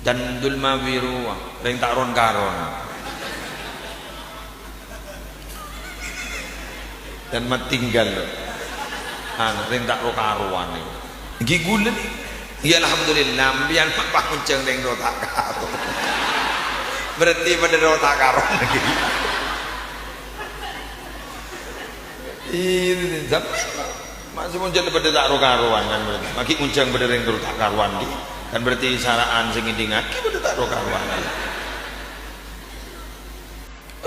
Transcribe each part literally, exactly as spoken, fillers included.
Can Dulmawi rowa, rèng ta' ron-karon. Can Matinggal, ana rèng ta' ro-karowan nèko. Èngghi ghulâ nèko. Iyâ, alhamdulillah, sampèyan ma' pangonjhâng rèng ro ta' karo. Berarti padâ ro ta' karon lagi. Iyâ, sampèyan ma' sè monjhâng padâ ta' ro-karowan kan berarti. Ma' ghi' ngonjhâng padâ rèng ro ta' karowan ghi'. Kan berarti sara'an sè ngèdingaghi padâ ta' ro-karowan ghi'.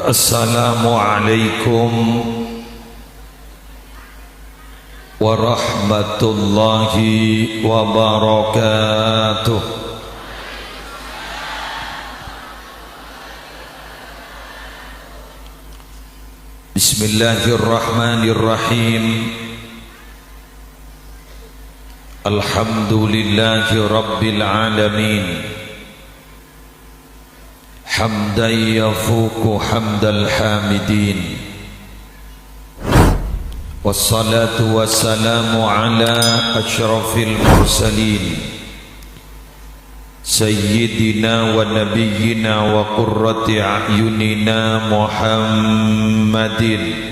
Assalamualaikum warahmatullahi wabarakatuh. Bismillahirrahmanirrahim. Alhamdulillahi rabbil alamin. Hamdan yafuqu hamdal hamidin. Wassalatu wassalamu ala asyrafil mursalin. Sayyidina wa nabiyyina wa qurrati a'yunina Muhammadin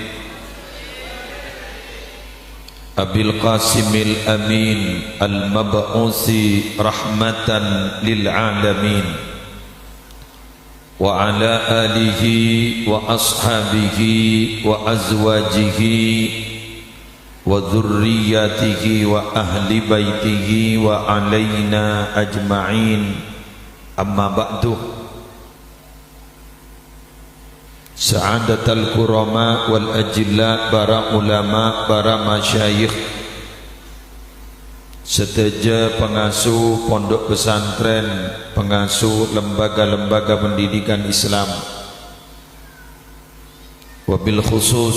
Abil Qasimil Amin al-mab'usi rahmatan lil alamin. Wa ala alihi wa ashabihi wa azwajihi wa dzurriyyatihi wa ahli baitihi wa alaina ajma'in. Amma ba'du. Sa'adatal kurama wal ajilla, para ulama, para masyayikh, sadhâjâ pangasuh pondok pesantren, pangasuh lembaga-lembaga pendidikan Islam, wabil khusus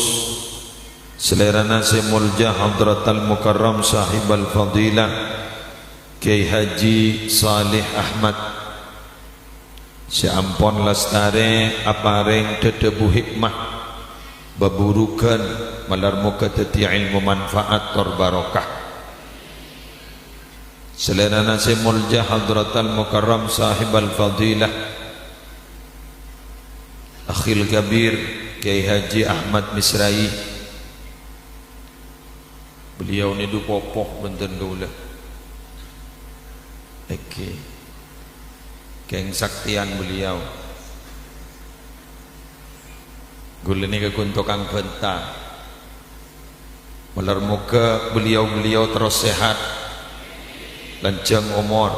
salèrana sè molja Hadratal Mukarram Sahibal Fadilah Kyai Haji Saleh Ahmad, sè ampon lastarè aparèng dhâdhâbu hikmah, baburughân, malar moghâ dhâddhi èlmo manfaat tor barokah. Salèrana sè molja Hadratal Mukarram Sahibal Fadilah Akhil Kabir Kyai Haji Ahmad Misrai, beliau nèdhu popo bhunten kaulâ. Èngghi. Kèng saktèyan beliau. Kaulâ nèka ghun tokang bhânta. Malar moghâ beliau-beliau terros sehat, lanjhâng omor.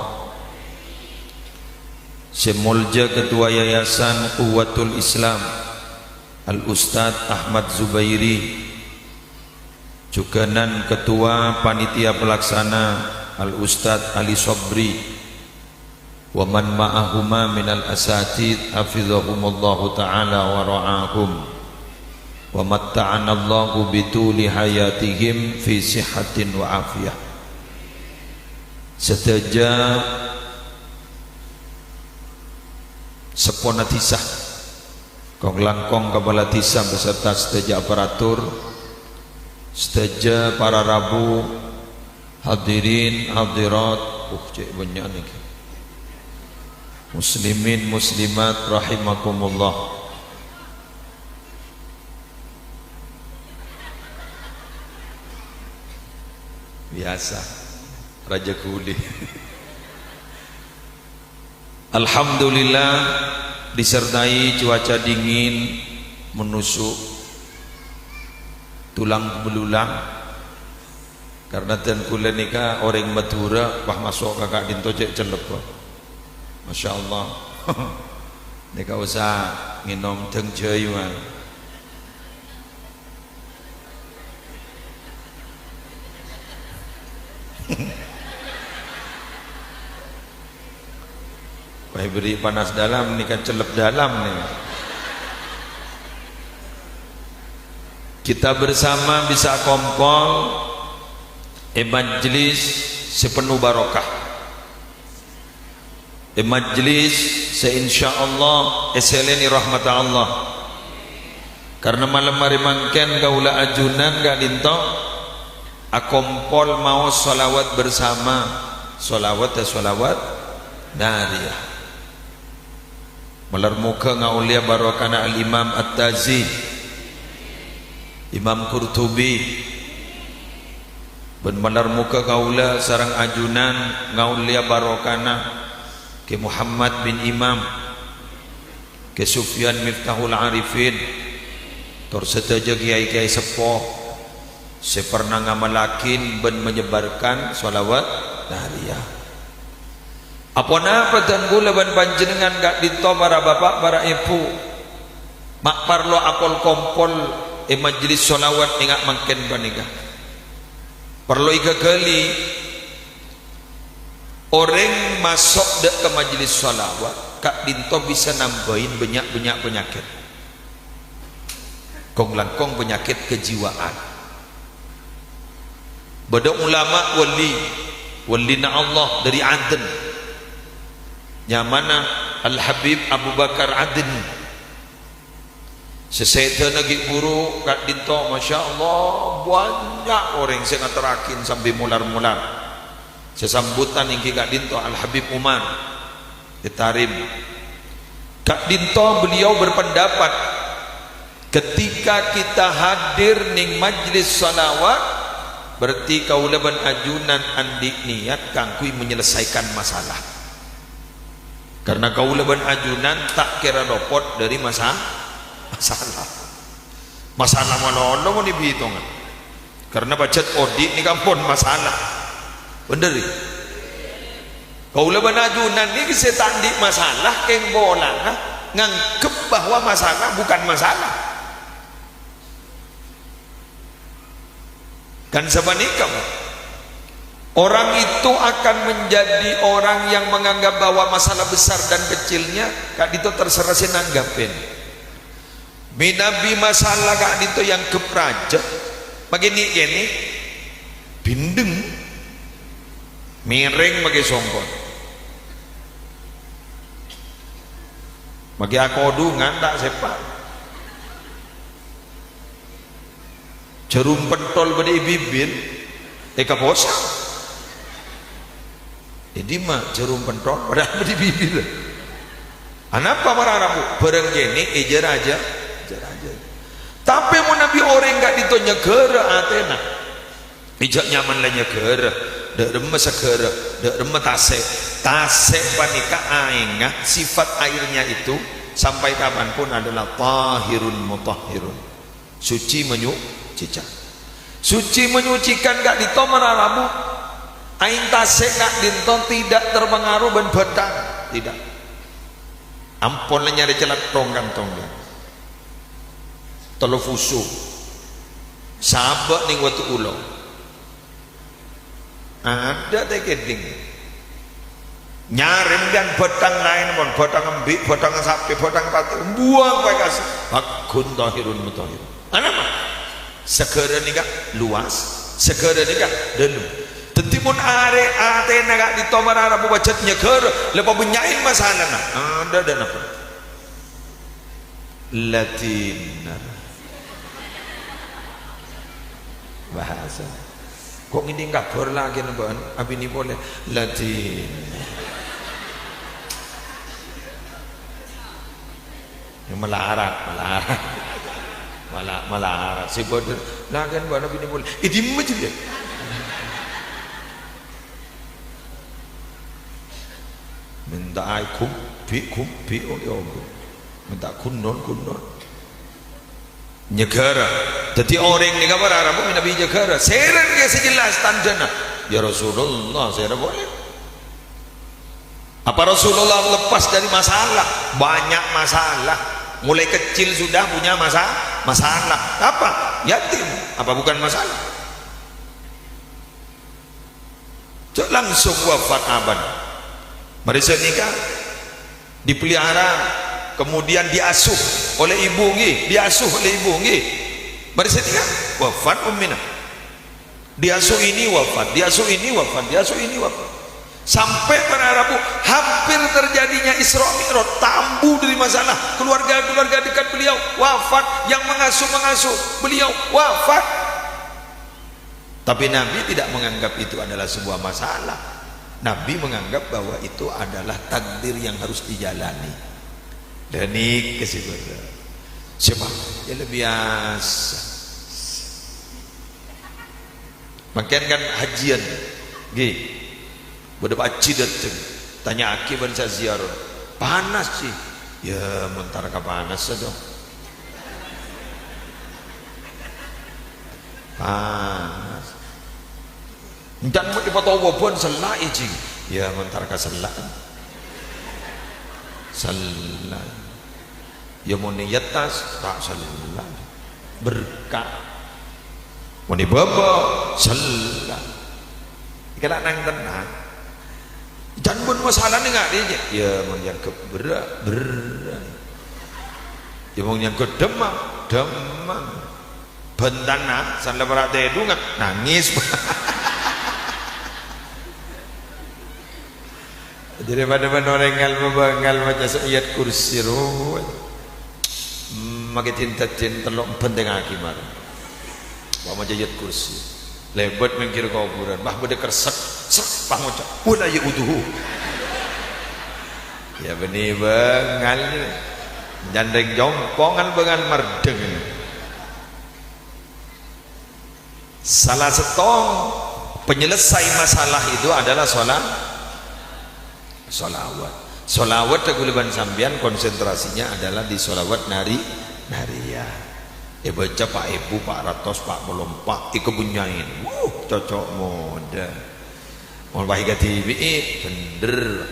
Sè molja Ketua Yayasan Quwwatul Islam, Al Ustadz Ahmad Zubairi, jhughânan Ketua Panitia Pelaksana, Al Ustadz Ali Sobri, wa man ma'ahuma minal asatidz, hafizahumullahu ta'ala wa ra'ahum, wa matta'anallahu bituli hayatihim fi sihhatin wa afiyah. Sadhâjâ seppona dhisa, kong-langkong kapala dhisa beserta sadhâjâ aparatur, sadhâjâ para rabu, hadirin, hadirat, uh, cè' bânnya' nèka. Muslimin, muslimat, rahimakumullah. Biasa, Raja Guli. Alhamdulillah, disertai cuaca dingin, menusuk tulang belulang. Karena dân kaulâ nèka orèng Madhurâ, pas maso' ka ka'dinto cè' cellebbhâ. Masya Allah. Nèka osa ngènom dân jhâi, man. Wah, beri panas dalam nèka, cellep dalam nèka. Kita bersama bisa kompol è majlis sè penno barokah. È majlis sè insyaallah èsèlènè rahmatta Allah. Karena malem arè mangkèn kaulâ ajunan ka'dinto akompol maos shalawat bersama. Shalawat ya shalawat nariyah. Malar moghâ ngaollèya barokana Al-Imam At-Tazi, Imam Qurtubi, bân malar moghâ kaulâ sareng ajunan ngaollèya barokana Kè Muhammad bin Imam, Kè Sufyan Miftahul Arifin, tor sadhâjâ kèyaè-kèyaè seppo sè pernah ngamallaghi bân menyebarkan sholawat nariyah. Aponapa dhân kaulâ bân panjhennengngan ka'dinto, para bapa', para èbhu, ma' parlo akol-kompol è majlis sholawat ènga' mangkèn panèka? Parlo èghâghâli, orèng maso' dâ' ka majlis sholawat ka'dinto bisa nambâi bânnya'-bânnya' panyakèt. Kong-langkong panyakèt kejiwaan. Bâdâ ulama wali, walina Allah dâri Aden. Nyamana Al-Habib Abu Bakar Aden. Sè sèdhâna ghi' bhuru ka'dinto, masya Allah, bânnya' orèng sè ngaterraghi sambi molar-molar. Sè sambutan èngghi ka'dinto Al-Habib Umar Etarim. Ka'dinto beliau berpendapat, ketika kita hadir neng majlis shalawat, berarti kaulâ bân ajunan andi' niat kaangghuy menyelesaikan masalah. Karena kaulâ bân ajunan ta' kèra lopot dâri masa-, masalah. Masalah malolo mon èbitongan. Karena pajhât odi' nèka ampon masalah. Bhender, ya? Kaulâ bân ajunan nèka sè ta' andi' masalah, kèng polana nganggep bahwa masalah bukan masalah. Kan sapanèka, Pak. Orang itu akan menjadi orang yang menganggap bahwa masalah besar dan kecilnya ka'dinto terserah sè nanggapèn. Mènabi masalah ka'dinto èanggep rajâ, makè nè'-kènè', bindeng, mèrèng makè songkon. Makè akodhungan ta' sèpa'. Jhârum pentol bâdâ è bibir, è kaposang. È dimma jhârum pentol padahal bâdâ è bibir? Anapa mara rabu? Bârâng kènè' èjâ-rajâ, èjâ-rajâ. Tapè mon nabi orèng ka'dinto nyèghârâ atèna, èjhâ' nyaman la nyèghârâ, dâ' remma sèghârâ, dâ' remma tasè'. Tasè' panèka aèngnga, sifat airnya itu sampai kapanpun adalah tahirun mutahhirun. Suci menyucikan. Suci menyucikan ka'dinto mara rabu. Aèng tasè' ka'dinto tidak terpengaruh bân bâthang. Tidak. Ampon la nyarè calèthong kantong, ya. Tello fusu. Sabâ' neng Watu Ulo. Adâ' tè kèdhing. Nyarè sampèyan bâthang laèn, mon bâthang embi', bâthang sapè, bâthang patè, buwâng pèkkas. Haqqun tahirun mutahhir. Anapa? Sèghârâ nèka luas, sèghârâ nèka dâlem. Dhâddhi, mon arè atèna ka'dinto mara rabu pajhât nyèghârâ, la pabânnya'è masalana. Adâ', adâ' napa? Ladhinna. Bahasa. Ko' ngèdhing kabhâr lakèna bân abinè polè. Ladhinna. Ya, malarat, malarat. Mala-, malarat. Sè bâdâ lakèna bân abinè polè. È dimma jârèya? Mènta'a è ghumbi', ghumbi', oh, ya Allah. Mènta'a ghunnon, ghunnon. Nyèghârâ. Dhâddhi orèng nèka para rabu mènabi nyèghârâ. Sèrèn kè sè jelas tandhâna. Ya Rasulullah, sèrèn polè. Apa Rasulullah lepas dari masalah? Banyak masalah. Mulai kecil sudah punya masa-, masalah. Apa? Yatim. Apa bukan masalah? Jhâ' langsung wafat abâ'na. Marè sanèka dipelihara, kemudian diasuh oleh ibu, ngghi, diasuh oleh ibu, ngghi. Marè sanèka wafat ummina. Diasuh ini wafat, diasuh ini wafat, diasuh ini wafat. Sampai para rabu hampir terjadinya Isra Mi'raj, tambu dari masalah, keluarga-keluarga dekat beliau wafat, yang mengasuh-mengasuh beliau wafat. Tapi Nabi tidak menganggap itu adalah sebuah masalah. Nabi menganggap bahwa itu adalah takdir yang harus dijalani. Lah nèka sè bârâ'. Sapa? Ya, la biyasa. Mangkèn kan hajjiyân. Ngghi. Bâdâ pa' hajji dâteng. Tanya'aghi bân sè ziarah. "Panas, Ji." "Ya, mon ta' ra kapanassa, dong." Panas. Encan mon èpatowa bân sella', Ji. "Ya, mon ta' ra kasella'." Sella'. Ya, mon è attas, ta' sella'. Berkah. Mon è bâbâ, sella'. Èkala' nang-tennang. Can bân masalana ngarè, ya, mon nyangghep berrâ', berrâ'. Ya, mon nyangghep dhemmang, dhemmang. Bhântana, san la para' tèdungnga, nangès. Jadi padâ bân orèng ngalma bângal maca ayat kursi, ro. Hmm, makè dinta-dinta tello' bhântèngaghi marè. Wa maca ayat kursi. Lèbât mèngkèr kobhurân, bâh bâdâ kresek, srek, bâh ngoca', "Wala ya'uduhu." Ya bânnè bângal. Jhândhing compongan bângal mardhâng. Salah sèttong penyelesai masalah itu adalah shola-, sholawat. Sholawat kaulâ bân sampèyan konsentrasinya adalah di sholawat nari-, nariyah. Èbâca pa' èbu, pa' ratos, pa' polo empa', èkabânnya'è. Wuh, cocok modâ. Mon pas èkadhibi'i, bhendher.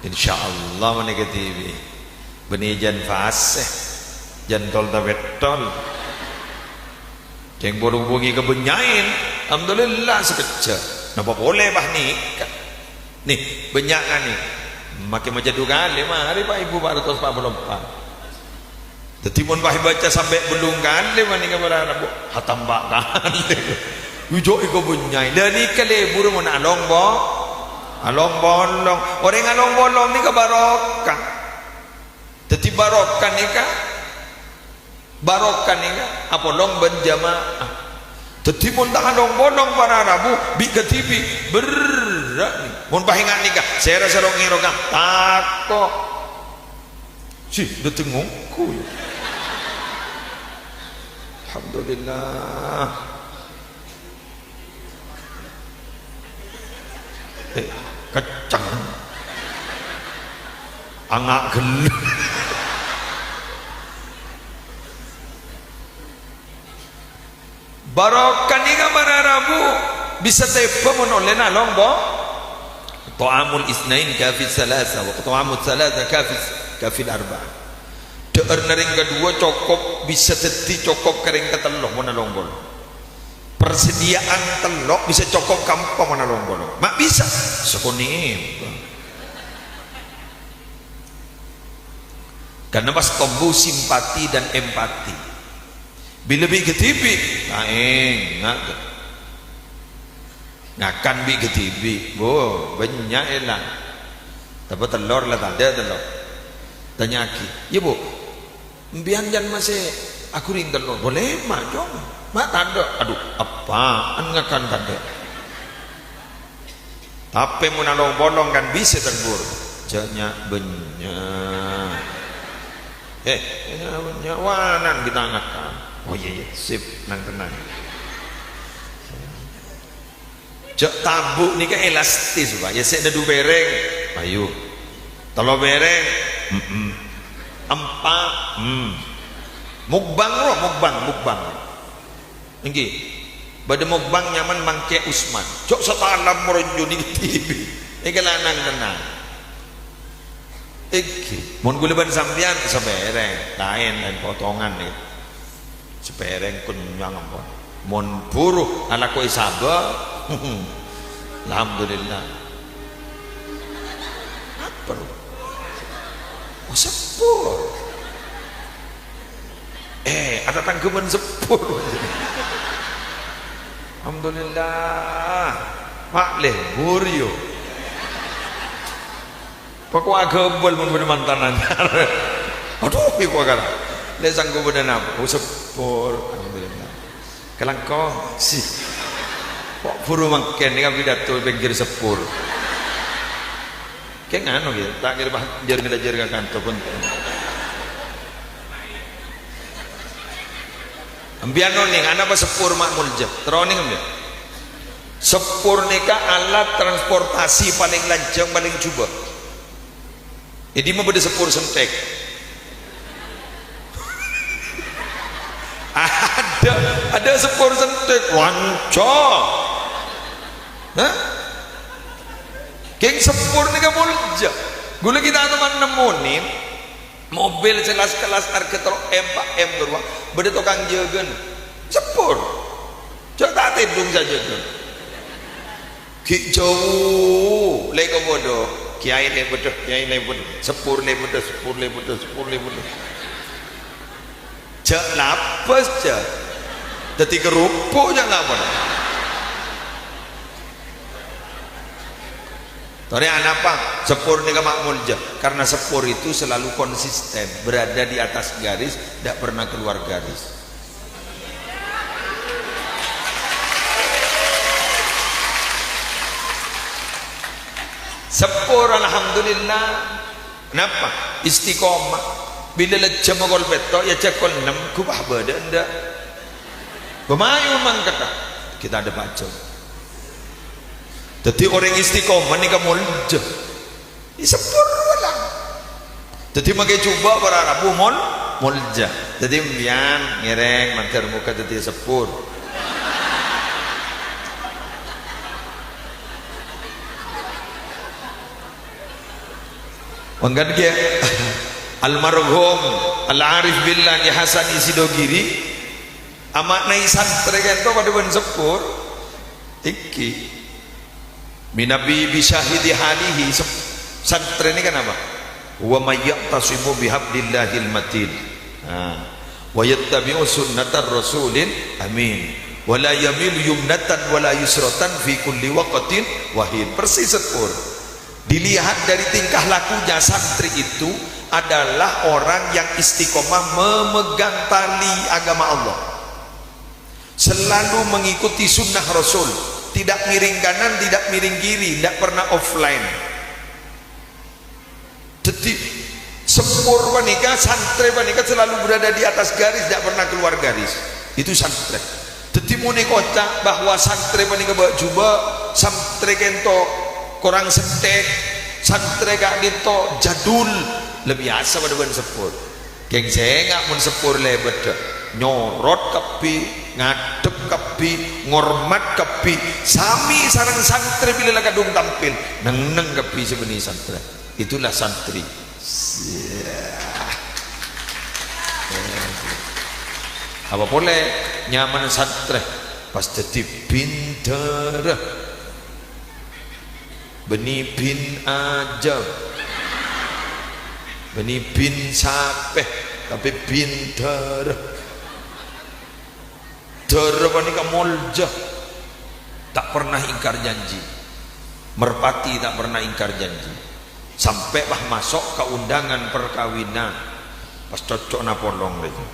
Insyaallah mon èkadhibi'i. Bânnè jhân fasè, jhân tol-tabettol. Cèng polong bhungè kabânnya'è, alhamdulillah sakejjhâ'. Napa polè, bâh, nèka? Nè, bânnya' nganè. Makè maca du kalè, marè pa' èbu pa' ratos pa' polo empa'. Dhâddhi, mon bâh èbâca sampè' bâllung kalè, panèka para rabu, hatam pa' kalè. Wujud èkabânnya'è. Lah nèka lebur mon along bo-, along bolong. Orèng along bolong nèka barokah. Dhâddhi, barokah nèka, barokah nèka apolong bân jamaah. Dhâddhi, mon ta' along bolong para rabu, bi' kadhibi', berrâ' nè. Mon bâh enga' nèka, sèra sèro ngèro ka, tako'. Sih, dâteng ongghu, ya. Alhamdulillah. Eh, kenceng. Anga' ghellâ'. Barokah nèka para rabu bisa tèbâ mon ollèna along bo-, Ta'amul isnain kafi salasa, wa ta'amul salasa kafi, kafil arba'a. Dhâ'ârna rèng kadhuwâ cokop bisa dhâddhi cokop ka rèng katello' mon along polo. Persediaan tello' bisa cokop ka empa' mon along polo. Ma' bisa? Sakonè'. Karena pas tombu simpati dan empati. Bilâ bi' kadhibi', ta' enga'. Ngakan bi' kadhibi', bo, bânnya' èlang. Tapè tello' la tadâ' tello'. Tanya'aghi, "Iyâ, Bu, empèyan jân masè aghuri tello'?" "Bolè, Ma', Cong. Ma' tadâ'." "Adu, eppa'en ngakan tadâ'." Tapè mon along-polong kan bisa tegur. Jhâ' nya'-bânnya'. Eh, nya'-bânnya' wanan kita ngakan. Oh iyâ, iyâ, sip, nang-tennang. Jhâ' tabu' nèka elastis, Pak. Ya, sè' nèdhu pèrèng, ayo. Tello pèrèng, mm-mm. Empa', mm. Mukbang, roh, mukbang, mukbang. Èngghi. Bâdâ mukbang nyamana Mangkè Usman. Jhâ' satalam moronjhun nèka dhibi'. Nèka lanang tennang. Èngghi. Mon kaulâ bân sampèyan sapèrèng, laèn, laèn potongan nèka. Sapèrèng kennyang ampon. Mon buru alako è sabâ, alhamdulillah. Apa, roh? Oh, sepur. Eh, ada tanggeman sepur. Alhamdulillah. Pak lè, buryo. Pokok agabal mon bâdâ mantan anyar. Aduh, iko kala. Lè sanggup bâdâ napa? Oh, sepur. Alhamdulillah. Kalangkong, sih. Kok buru mangkèn nèka pidato pèngghir sepur. Kèng anu ya, ta' kèra pas jhâr-ngajhâr ka kanto pon. Empiyan onèng, anapa sepur ma' molja? Terro onèng empiyan? Sepur nèka alat transportasi palèng lanjhâng, palèng jhubâ'. È dimma bâdâ sepur sentèk? Adâ', adâ' sepur sentèk, wanca. Hah? Kèng sepur nèka molja. Ghulâ ghi' ta' toman nemmonè mobil sè las-kellas arghâ tello M, empa' M ghâruwa, bâdâ tokang jâgâna. Sepur. Jhâ' ta' tèdung sajâgâ. Ghi' jhâu, lè' ka bâdâ. Kèyaè lè' bâdâ, kèyaè lè' bâdâ. Sepur lè' bâdâ, sepur lè' bâdâ, sepur lè' bâdâ. Jhâ' lapes, jhâ'. Dhâddhi kerupuk, jhâ' lapes. Torè anapa? Sepur nèka ma' molja. Karena sepur itu selalu konsisten, berada di atas garis, tidak pernah keluar garis. Sepur, alhamdulillah. Napa? Istiqomah. Bilâ lejjhâ mokol pètto', ya jhâ' kol ennem, ghubâ bâdâ endâ'. Bâ mayu mangkèta. Kita ada pajhâm. Dhâddhi orèng istiqomah nèka molja. Èsepur wala. Dhâddhi mangkè jhubâ' para rabu mol-, molja. Dhâddhi empiyan ngèrèng mandhâr moghâ dhâddhi sepur. Mangkana kèya almarhum Al-Arif Billah Hasan Sidogiri amaknaè santrè kènto padâ bân sepur. Èngghi. Min nabi bisyahidi halihi, sep-, santrè nèka napa? Wa may ya'tasimu bihablillahil matin. Nah. Wa yattabi'u sunnatar rasulil amin. Wa la yamilu yumnatan wa la yusratan fi kulli waqtin wa hin. Persis sepur. Dilihat dari tingkah lakunya, santri itu adalah orang yang istiqomah memegang tali agama Allah. Selalu mengikuti sunnah Rasul, tidak miring kanan, tidak miring kiri, tidak pernah offline. Dhâddhi, sepur panèka, santrè panèka selalu berada di atas garis, tidak pernah keluar garis. Itu santrè. Dhâddhi, mon èkoca' bahwa santrè panèka bâ' jhubâ', santrè kènto korang sentèk, santrè ka'dinto jadul, la biyasa padâ bân sepur. Kèng sènga' mon sepur lè bâdâ, nyorot kabbhi, ngadhep kabbhi, ngormat kabbhi, samè sareng santrè bilâ la kadhung tampil, neng-enneng kabbhi sè bânnè santrè. Itulah santri. Apa polè nyamana santrè? Pas dhâddhi bhindhârâ. Bânnè bin ajâm. Bânnè bin sapè, tapè bin dârâ. Dârâ panèka molja. Ta' pernah ingkar janji. Merpati ta' pernah ingkar janji. Sampè' pas maso' ka undangan perkawinan. Pas cocco'na polong lagi.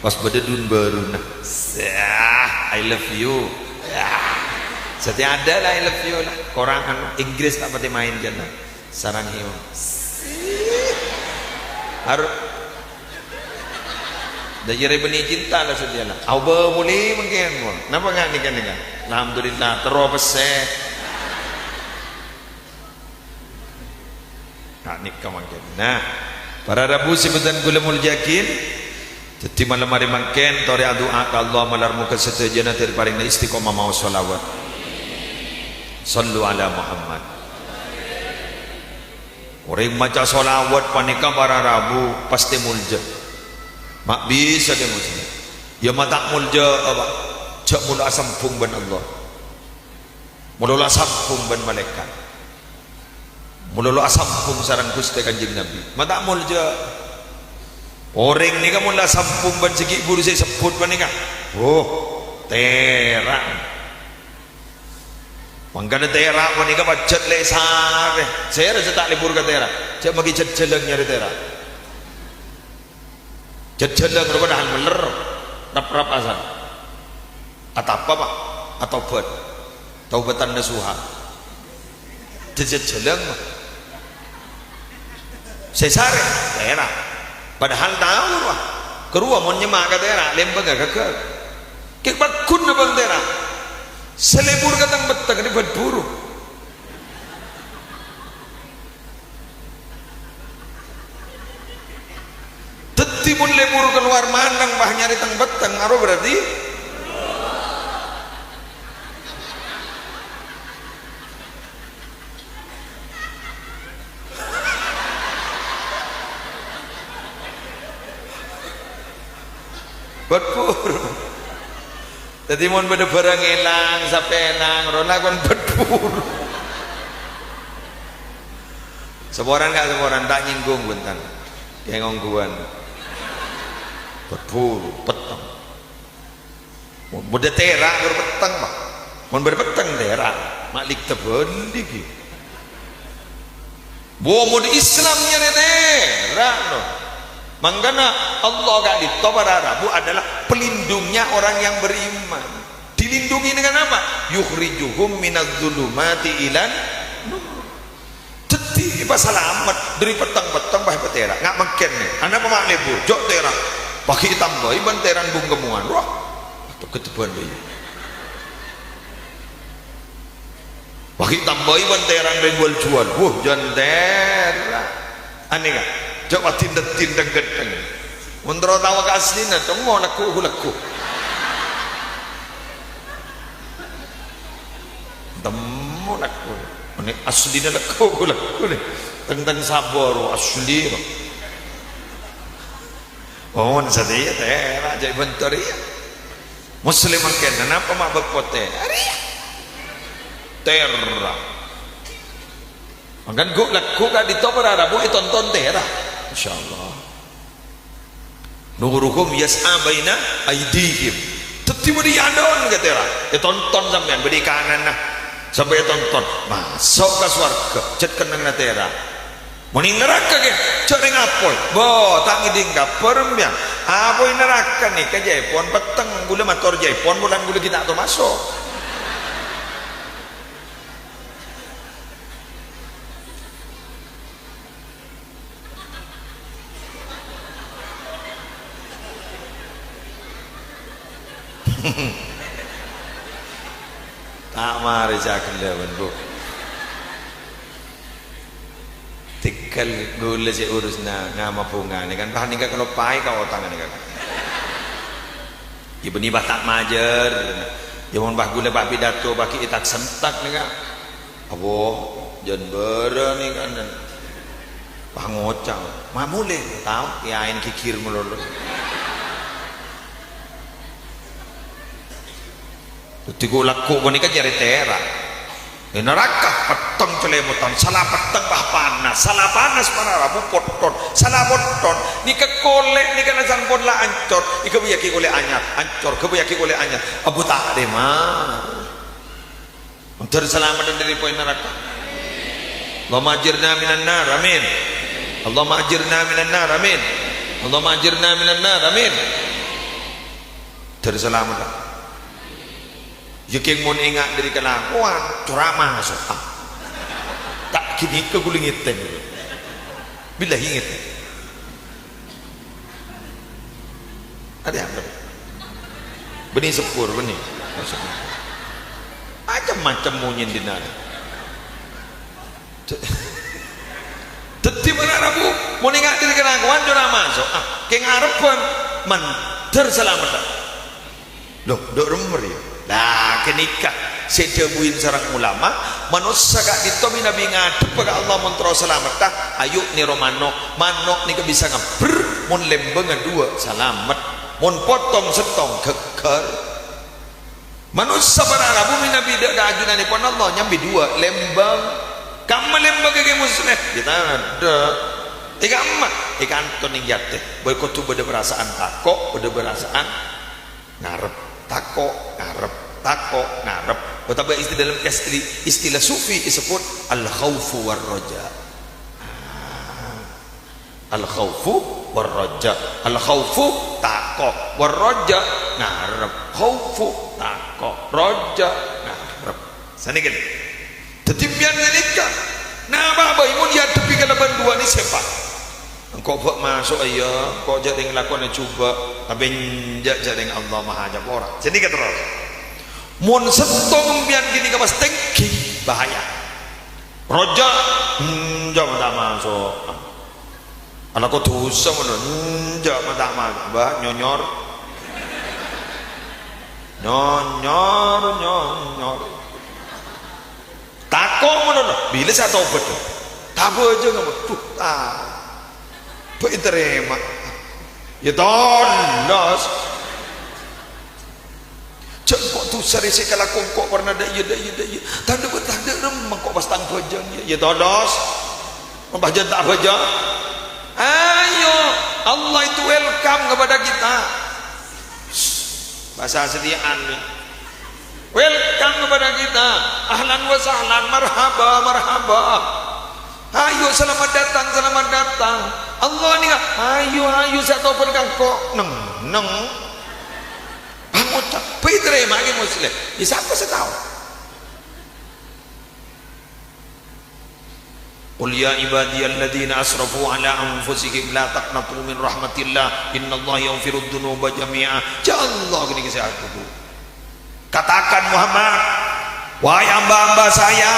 Pas bâdâ dun bâruna. Sah, I love you. Sah. Satèya adâ la I love you la. Korang anu, Inggris ta' patè maèn jâna. Sarang hèo. Har-, Dâjâ rè bânnè cinta la satèya la. Aobâ polè mangkèn, mon. Napa nga' nèka-nèka? Alhamdulillah, terro pèssè. Nah, nèka mangkèn. Nah, para rabu sè bhâdhân kaulâ molja'aghi, dhâddhi malem arè mangkèn torè adu'a ka Allah malar moghâ sadhâjâna dâri parèngna istiqomah maos shalawat. Shallu ala Muhammad. Orèng maca shalawat panèka para rabu pastè molja. Ma' bisa dâ' molja. Ya ma' ta' molja, apa? Jhâ' molo asambhung bân Allah. Molo la sambhung bân malaèkat. Molo la asambhung sareng Ghustè Kanjeng Nabi. Ma' ta' molja. Orèng nèka mon la sambhung bân sè ghi' bhuru sè èsebbhut panèka. Oh, tèra'. Mangkana tèra' panèka pajhât lè' sarè. Sèra sè ta' lebur ka tèra'. Jhâ' maghi jhâjhâlâng nyarè tèra'. Jhâjhâlâng rowa padahal mellèr, rap-rap asal. Atapa, Pak? Atobat. Taubatan nasuha. Jhâjhâlâng, sè sarè, tèra'. Padahal tao, rowa. Karowa mon nyemma' ka tèra', lèmbângnga ghâgghâr. Kè' pagghun bân tèra'. Sè lebur ka tang-pettang rè bât-buru. Dhâddhi, mon lebur kalowar manang pas nyarè tang-pettang, aro berarti bât-buru. Dhâddhi, mon bâdâ bhârâng èlang, sapè èlang, rowa lakon bât-buru. Saporana, Ka', saporana, ta' nyènggung, bhunten. Kè ngongguwân. Bât-buru, petteng. Mon bâdâ tèra', bâdâ petteng, Pak. Mon bâdâ petteng, tèra'. Ma'lè tabâli', ghi. Bo, mon Islam nyarè tèra', no. Mangkana Allah ka'dinto para rabu adalah pelindungnya orang yang beriman. Dilindungi dengan apa? "Yukhrijuhum minadz-dzulumati ilan nur." Dhâddhi èpasalamet dâri petteng-petteng pas èpatèra'. Nga' mangkèn, nè. Anapa ma' lebur? Jhâ' tèra'. Pas ghi' ètambâi bân tèran bungkemowan. Wah, atau keteban dâ' iyâ. Pas ghi' ètambâi bân tèran rèng wal-juwal. Wuh, jân tèra'. Anèka. Jhâ' pas dhin-dhâddhin dhâng-ghâddhâng. Mon terro tao ka aslina, cong mo lagghu'-lagghu'. Temmo lagghu'. Mènè aslina lagghu'-lagghu' nè. Teng-teng sabâ' ro asli ro. Oh, mon satèya tèra' jhâ' èbhânto rèya. Muslim mangkèn, napa ma' bâk potè? Arèya. Tèra'. Mangkana ghu'-, lagghu' ka'dinto para rabu ètonton tèra'. Insyaallah. "Nuruhum yas'a baina aidihim." Dhâddhi bâdâ è adâ'na ka tèra'. Ètonton sampèyan, bâdâ è kananna. Sampè' ètonton. Maso' ka sowarghâ, jhât kennengnganna tèra'. Mon è naraka, ghi, jhâ' rèng apoy. Bo, ta' ngèdhing kabhâr, sampèyan. Apoy naraka nèka jhâ' èpon petteng. Ghulâ mator jhâ' èpon, bulân ghulâ ghi' ta' tao maso'. Ta' marè jhâ' ghellâ', bân, Bu. Tèghâl ghulâ sè urusna ngama bhungana, kan, pas nèka kaloppaè ka otangnga nèka. Yâ, bânnè pas ta' majâr. Yâ, mon pas ghulâ pas pidato, pas ghi' ètak-sentak nèka. Apa? Jân bârâ' nèka, kan. Pas ngoca', "Ma' molè, tao, kèyaèna ghighir malolo." Dhâddhi ghu'-lagghu' panèka jhâ' rèya tèra'. È naraka, petteng calèmotan, sala petteng pas panas, sala panas para rabu potton, sala potton, nèka kolè' nèka la sampon la ancor, èghâbâyyâghi kolè' anyar, ancor, ghâbâyyâghi kolè' anyar, abu ta' dâ' mar. Dhâr salameddhâ dâri apoy naraka. Allahumma ajirna minan nar, amin. Allahumma ajirna minan nar, amin. Allahumma ajirna minan nar, amin. Dhâr salameddhâ. Yâ kèng mon enga' dâri kalakowan, cora' maso'. Ah. Ta' ghânèka ghulâ ngètèng. Billahi ngètèng. Arèya apa? Bânnè seppur, bânnè. Macem-macem monyèn dinna'. Dhâddhi para rabu, mon enga' dâri kalakowan cora' maso'. Ah, kèng arebbhân, mandhâr salameddhâ. Lho, dhu' remmer, yâ. Lah, ghânèka sè èdhâbuwi sareng ulama, manossa ka'dinto mènabi ngadhebbhâ ka Allah mon terro salameddhâ, ayo nèro mano'. Mano' nèka bisa ngabbher, mon lembângnga duwâ', salamet. Mon potong sèttong, ghâgghâr. Manossa para rabu mènabi dâ' ka ajunannèpon Allah, nyambi duwâ', lembâng. Kamma lembâng kèng Muslèh? Yâ tadâ'. È kamma? È kanto nèng atè. Bâ-, kodhu bâdâ parasaan tako', bâdâ parasaan ngarep, tako', ngarep, tako', ngarep. Otabâ istilah, istilah, istilah sufi èsebbhut al-khaufu war-raja. Ah. Al-khaufu war-raja. Al-khaufu tako', war-raja ngarep. Khaufu tako', raja ngarep. Sanèka. Dhâddhi, sampèyan nalèka bân duwâ' nè sèpa'? Engko' bâ' maso', iyâ, engko' jhâ' rèng lakona jhubâ', tapè enjâ' jhâ' rèng Allah Maha Ajâ pora. Jadi ka terros. Mon sèttong empèyan ghânèka pas tèngghi, bahaya. Rojâ, enjâ' ma' ta' maso'. Alako dhusa mon, enjâ' ma' ta' maso'. Bâ', nyonyor. Nyonyor, nyonyor. Tako' ngono, bilâ sè atobhât? Ta' bhâjâng apa? Duh, ta-, bâ' ètarèma. Yâ tolos. Jhâ' engko' dhusa rè sè èkalako engko' parna dâ' iyâ, dâ' iyâ, dâ' iyâ. Tadâ' bâ-, tadâ' remma engko' pas tang bhâjâng iyâ. Yâ tolos. Mon bhâjâng ta' bhâjâng. Ayo, Allah itu welcome kepada kita. Bhâsa asli'an. Welcome kepada kita. Ahlan wa sahlan, marhaba, marhaba. Ayo, selamat datang, selamat datang. Allah nèka, ayo, ayo, sè atobhât ka engko'. Neng, neng. Pangoca', bâ' ètarèma ghi Muslim. Yâ, sapa sè tao? Qul ya ibadiyalladzina asrafu ala anfusihim la taqnatu min rahmatillah, innallaha yaghfirudz dzunuba jami'a. Jâ' Allah ghânèka sè adhâbu. Katakan, Muhammad, "Wahai hamba-hamba saya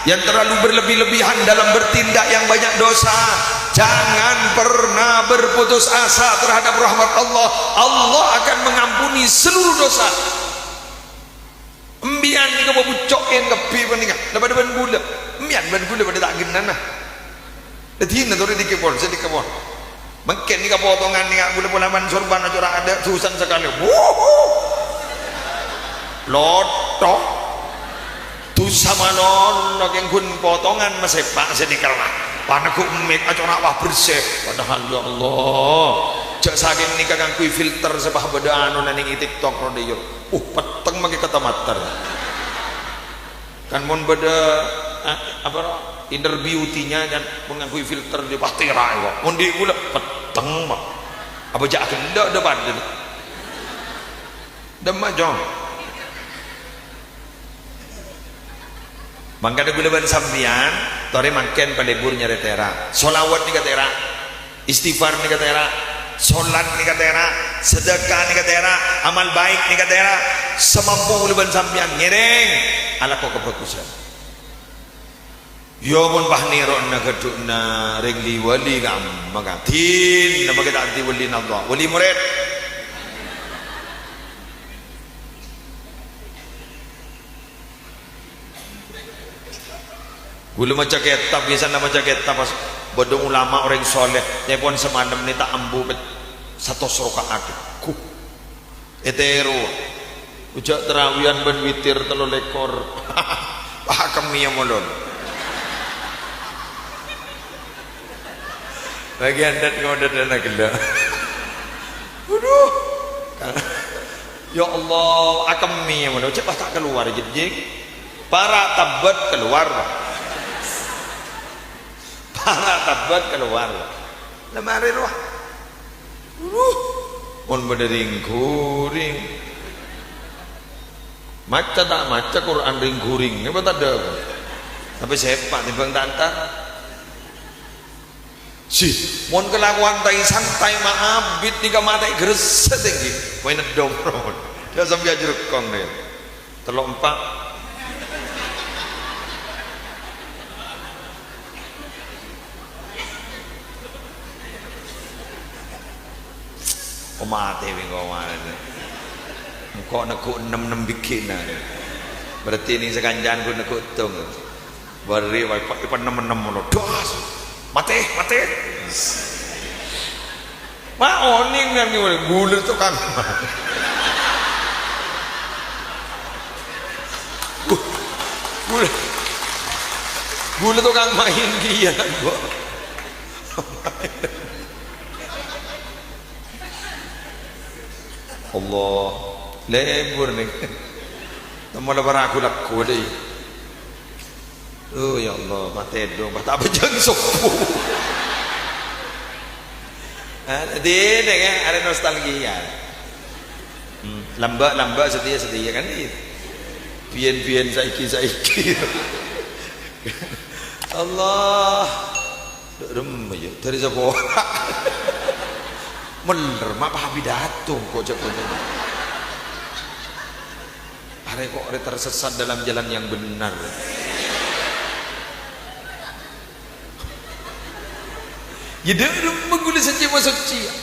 yang terlalu berlebih-lebihan dalam bertindak yang banyak dosa, jangan pernah berputus asa terhadap rahmat Allah. Allah akan mengampuni seluruh dosa." Empèyan nèka pabucco'en kabbhi panèka. La padâ bân ghulâ. Empèyan bân ghulâ padâ ta' ghennana. Dhâddhina torè dhika pon, sè dhika pon. Mangkèn nèka potongan nèka ghulâ polaman sorban acara adâ' dusan sakalè. Wuhu! Lotto. Dusa malolo kèng ghun potongan masèpa' sè dhika la. Paneggu' mik acara wah bersè. Padahal, ya Allah. Jâ' sakèng nèka ngangghuy filter sè pas padâ anona nèng è TikTok ro dhiyâ. Uh, petteng makè kacamata. Kan mon bâdâ, eh, apa, inner beauty-nya kan, mon ngangghuy filter di pastera kok. Mon di' ghulâ, petteng, Pak. Apa jâ' ghellâ' dâ' padâ. Dâmma, Jong. Mangkana ghulâ bân sampèyan, torè mangkèn palebur nyarè tèra'. Sholawat nèka tèra'. Istighfar nèka tèra', sholat nèka tèra', sedekah nèka tèra', amal baik nèka tèra', samampu ghulâ bân sampèyan ngèrèng alako kabhâghusân. Yâ, mon pas nèro'na ghâdhuwânna rèng li-wali kamma kadhi, namanya ta' anti walina Allah, wali murid. Ghulâ maca kètab, biasana maca kètab pas bâdâ ulama orèng sholeh, nyèpon samalem nè ta' ambu pè-, satos raka'at. Guh. Ètèro. Ojhâ' tarawiyan bân witir tello lèkor. Wah, kemmèya molon. Bâgiyân dât-ngodâdhânna ghellâ'. Waduh. Ya Allah, akemmè mano, cè' pas ta' kalowar, jhâ' jhing. Para' tabbhât kalowar. Para' tabbhât kalowar. La marè rowa. Waduh. Mon bâdâ ring-ghuring. Maca ta' maca Qur'an ring-ghuring, apa tadâ'? Tapè sèpa' tèmbhâng ta' entar. Sih, mon kalakowan tai-santai ma'abit nèka matè gressèt ènggi. Maèn neddhom, Bro. Jhâ' sambi ajherekkong, deh. Tello' empa'. Oh, matè bengko matè. Engko' neggu' ennem-ennem bigghi'na. Berarti nèng sakanca'an ghun neggu' tong. Bâri' wae pa-, pa ennem-ennem ngono. Das. Matè, matè. Ma' onèng nang ngèmor, ghulâ tokang. Ghulâ, ghulâ tokang maèn kèya, Bu. Allah, lebur nèng. Temmo la para' ghu-lagghu, deh. Oh, ya Allah, matè dong, pas ta' abhâjâng sobbhu. Ah, dine, kan, arè nostalgia. Hmm, lambâ'-lambâ' satèya-satèya, kan, iya. Biyen-biyen, saiki-saiki. Allah. Dâ' remma, yâ, dâri sapa? Mellèr, ma' papidato, kok, ca'na. Arè kok arè tersesat dalam jalan yang benar. Yâ, dâ' remma ghulâ sè cè' masocci, yâ.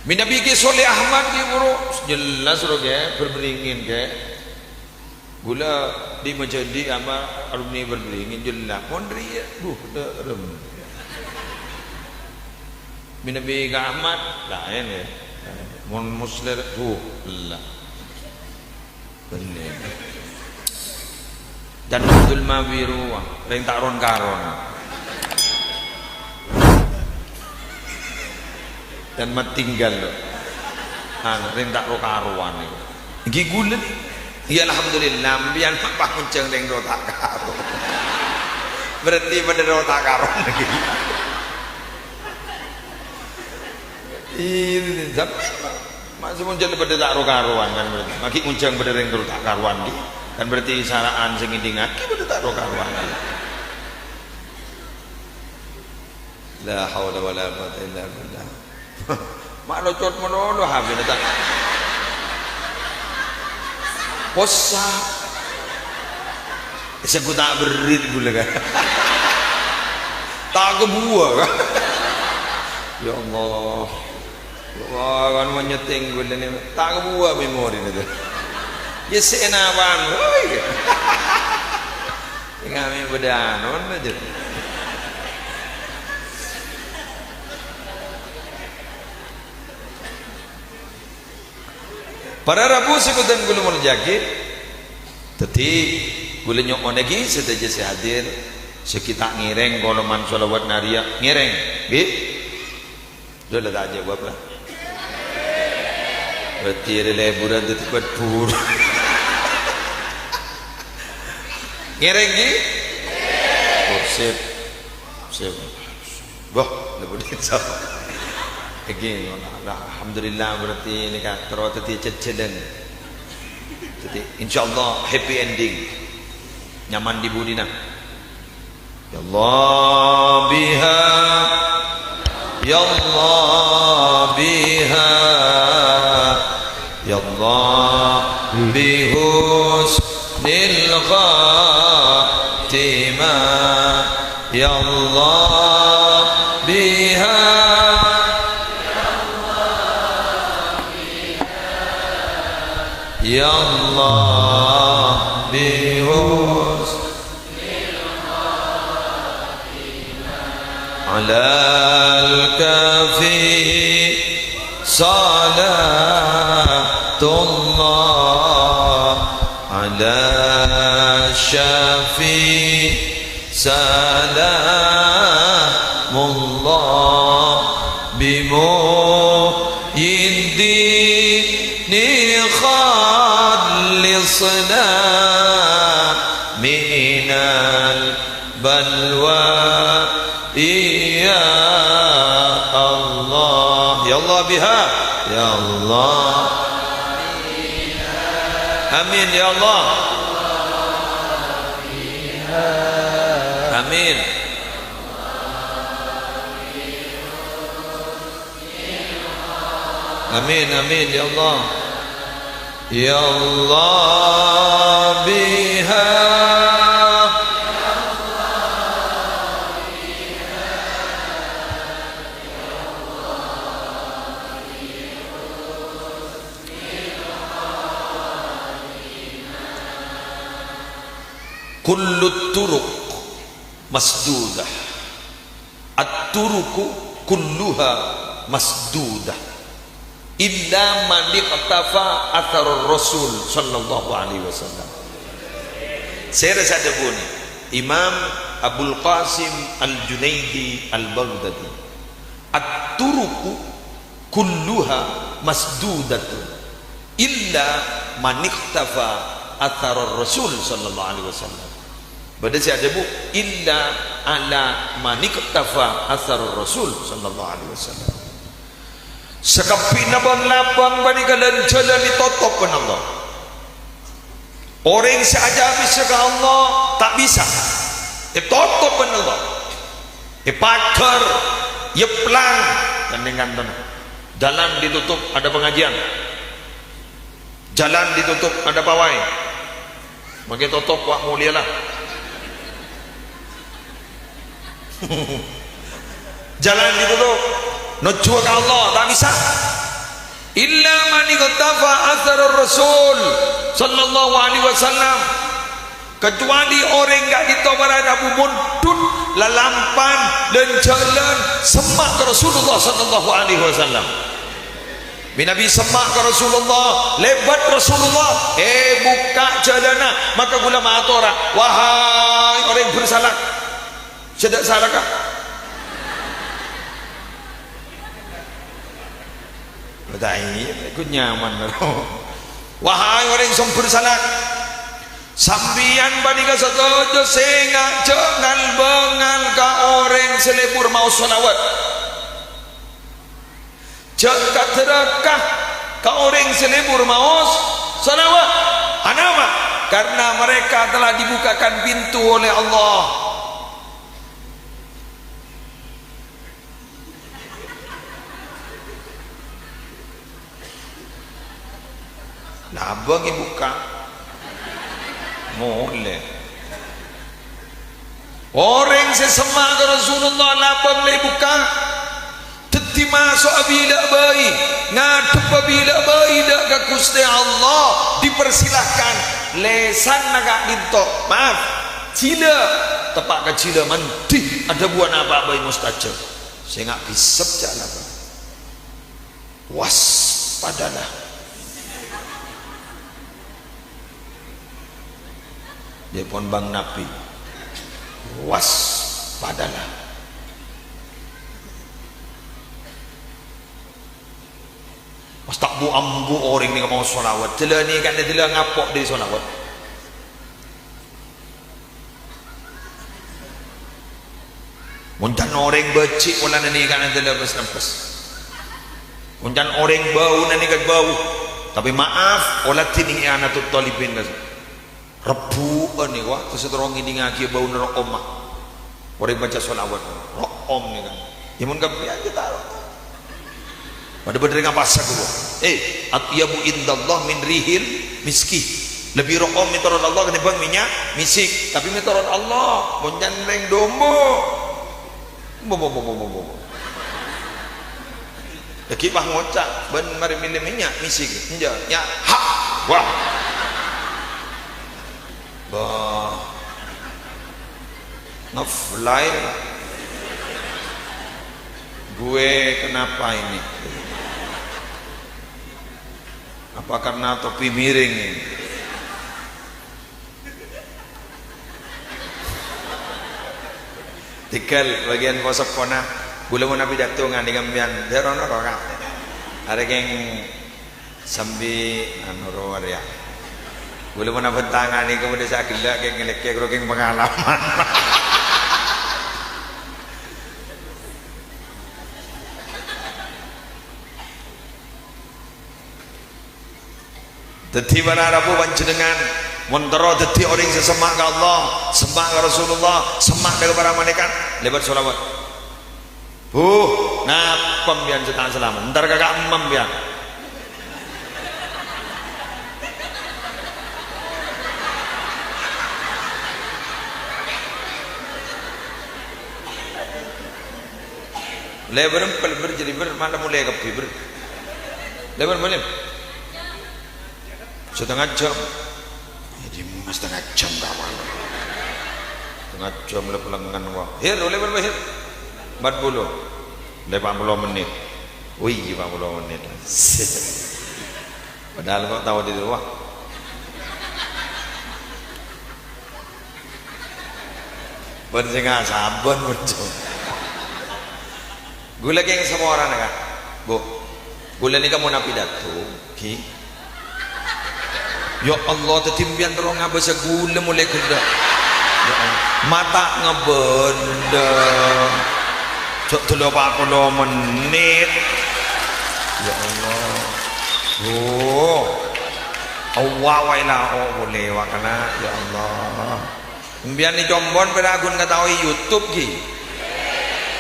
Mènabi Kè Soleh Ahmad, Kè, buru jelas, ro, Kè, berberingin, Kè. Ghulâ di' majâdi ama' alumni berberingin, jelas. Mon rèya, duh, dâ' remma. Mènabi Kè Ahmad, laèn, yâ. Mon Muslir, duh, ella. Bânnè. Dan Abdul Mawi rowa, rèng ta' ron-karon. Dan matinggal, lo. Ana', rèng ta' ro-karowan, nèko. Èngghi ghulâ, nè. Yâ, alhamdulillah, sampèyan ma' pangonjhâng rèng ro ta' karo. Berarti padâ ro ta' karon lagi. Iyâ, sampèyan, Pak. Ma' sè mon jhâ' padâ ta' ro-karowan, kan, berarti. Ma' ghi' ngonjhâng padâ rèng terro ta' karowan, ghi. Kan berarti sara'an sè ngèdingngaghi padâ ta' ro-karowan, ghi. La haula wala quwwata illa billah. Ma' locot malolo HP-na ta'. Possa. Sè ghu ta' berri' ghulâ, kan. Ta' kabuwâ, kan. Ya Allah. Wah, kan manyetting ghulâ nè, ta' kabuwâ memorina, to. Yâ, sè ènapan, woi. Kami padâ anon aja. Para rabu sè bhâdhân kaulâ molja'aghi, dhâddhi kaulâ nyo'ona ghi sadhâjâ sè hadir, sè ghi' ta' ngèrèng koloman shalawat nariyah, ngèrèng, ghi? Dhu la ta' ajâwâb, la. Berarti arè lèbhurân dhâddhi bhâdhân. Ngèrèng, ghi? Oh, sip. Sip. Wah, lèbhur, insyaallah. Èngghi, alhamdulillah, berarti nèka terro dhâddhi jhâjhâlân. Dhâddhi, insyaallah, happy ending. Nyaman di budina. Ya Allah biha, ya Allah biha, ya Allah bi husnil khatimah, ya Allah biha. Ya Allah, bi husnil khatimah. Alal kafi salatullah, ala syafi salamullah, bi muhyiddin khallisna minal balwa. Ya Allah, ya Allah biha, ya Allah. Amin, ya Allah. Amin. Amin, amin, ya Allah. Ya Allah biha. Kullut turuq masdudah. At-turuqu kulluha masdudah illa man iqtafa atharar Rasul sallallahu alaihi wasallam. Sèra sè adhâbuna Imam Abul Qasim Al-Junaidi Al-Baghdadi. At-turuqu kulluha masdudatun illa man iqtafa atharar Rasul sallallahu alaihi wasallam. Bâdâ sè adhâbu, "Illa ala man iqtafa atharar Rasul sallallahu alaihi wasallam." Sakabbhina bâng-labâng panèka lan-jhâlân ètotop bân Allah. Orèng sè ajâ bisa ka Allah, ta' bisa. Ètotop bân Allah. Èpaghâr, èyèplang, ghândhing kantona. Jalan ditutup, ada pengajian. Jalan ditutup, ada pawai. Mangkè totop, wa', molèya la. Jalan ditutup. Nojjhu ka Allah, ta' bisa. Illa man iqtafa atsara Rasul sallallahu alaihi wasallam. Kecuali orèng ka'dinto para rabu mondhut lalampan lan jhâlân semma' ka Rasulullah sallallahu alaihi wasallam. Manabi semma' ka Rasulullah, lèbât Rasulullah, èbukka' jhâlânna, maka ghulâ matora, "Wahai orèng bersalak, sè ta' salaka." Bâdâ iyâ, iku nyaman. "Wahai orèng sè bersalak, sampèyan panèka sadhâjâ sè ngajhâk ngal-bângal ka orèng sè lebur maos shalawat." Jhâ' ka dhârâka ka orèng sè lebur maos shalawat. Anapa? Karena mereka telah dibukakan pintu oleh Allah. Labâng èbukka'. Molè. Orèng sè semma' ka Rasulullah labâng la èbukka'. Dhâddhi maso'a bilâ bhâi, ngadhebbhâ bilâ bhâi dâ' ka Ghustè Allah, dipersilahkan. Lèsanna ka'dinto, maaf, jhilâ, teppa' ka jhilâ mandi, adhâbuwân apa bhâi mustajab. Sènga' bhisep jhâ' labâng. Waspadalah. Dhâpon Bang Nabi. Waspadalah. Pas ta' bu-ambu orèng nèka maos shalawat. Jhâlâna kan jhâlâ ngapo' dâri shalawat. Mon can orèng bâji' polana nèka nèka la rempes-rempes. Mon can orèng bâu nèka bâu. Tapè maaf, ola dhinèng è anatut thalibin, kas. Rebbhu'ân nèka, terros terro ngèdingngaghi bâuna ro'om. Orèng maca shalawat, ro'om nèka. Yâ mon kabbhi aja ta' ro'om. Padâ bhender ngapasa ghuwa. Eh, atyabu indallah min rihil miski. Lebbi ro'om mètorot Allah ketimbang minyak misik. Tapè mètorot Allah, mon can rèng dombo. Bo, bo, bo, bo, bo, bo. Lagi pas ngoca', "Bân marè mèlè minyak misik." Enjâ', nya, ha. Wah. Bah. Ngefly. Gue kenapa ini? Apa karena topi miring ini? Tèghâl bâgiyân poseppona, ghulâ mon apidato nganè sampèyan, dâ' rono rowa. Arè kèng Sambi anu rowa rèya. Ghulâ mon abhântangan nèko bâdâ sè aghellâ' kèng-ngèlèkè karo kèng pangalaman. Dhâddhi para rabu panjhennengngan mon terro dhâddhi orèng sè semma' ka Allah, semma' ka Rasulullah, semma' ka para malaèkat, lèbât shalawat. Huh, napa sampèyan sè ta' salamet? Entar ka ka'emma sampèyan. Lèbâr empèl, bâr, jârèya, bâr, malem molè kabbhi, bâr. Lèbâr malem. Setengah jam. Jadi, setengah jam kawan. Setengah jam lep lengan, wah. Hir, oleh berapa, Hir? Empat puluh. Oleh empat puluh menit. Wih, empat puluh menit. Padahal kok tahu di rumah. Bân sè ngasabân muncul. Ghulâ kèng saporana, Ka'. Bu, ghulâ nèka mon apidato, ghi. Ya Allah, dhâddhi sampèyan terro ngabâsa ghulâ molè ghellâ'. Ya Allah. Mata ngabândhâng. Jhâ' tello empat puluh menit. Ya Allah. Oh. Allah wae la, oh, boleh wakana. Ya Allah. Sampèyan nè combon pèra' ghun ngataowè YouTube, ghi?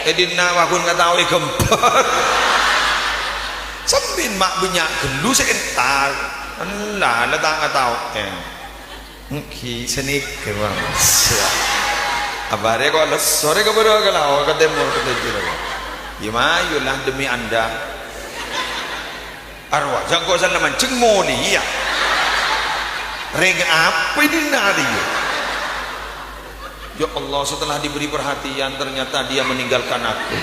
È dinna' wa ghun ngataoè ghembhâr. Sembin ma' bânnya' ghâllu sè entar. Ella, la ta' ngataoè. Èngghi sanèka, Bang. Abârâ kok lesso rè ka bârâ' ka lao', ka tèmor, ka tojjhur. Yâ mayu la demi Anda. Arwah, jhâ' engko' sala manjheng molèya. Rèng apa è dinna' rèya? Ya Allah, setelah diberi perhatian, ternyata dia meninggalkan aku.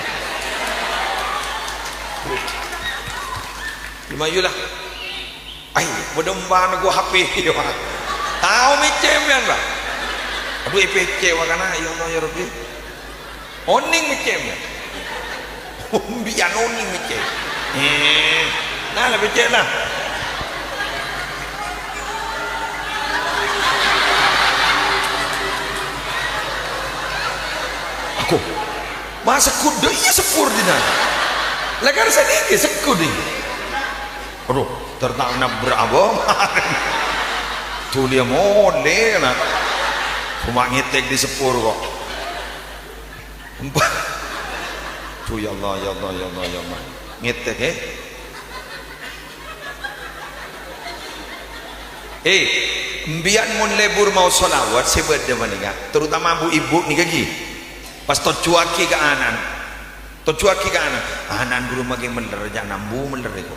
Yâ mayu la. Ay, bâdâ emban ghu H P, ya, Pak. Tao mèccè' sampèyan, Pak? Adhu, èpèccè' wa kana, ya Allah, ya Rabbi. Onèng mèccè', Pak. Sampèyan onèng mèccè'. Eh, nah, la pèccè' la. Aku. Ma' segghut dâ' iyâ seppur dinna'. La kan sanèka segghut iyâ. Adhu, ter ta' nabrak apa? Dhuliyâ molè, na. Coma ngètèk dâri seppur kok. Empa-, Duh, ya Allah, ya Allah, ya Allah, ya Allah. Ngètèk, eh. Eh, sampèyan mon lebur maos shalawat sè bâdâ panèka, terutama bu-ibu nèka ghi. Pas tojjhuwaghi ka ana'na. Tojjhuwaghi ka ana'. Ana'na ghuru makè mellèr, jhâ' nambu mellèr èko.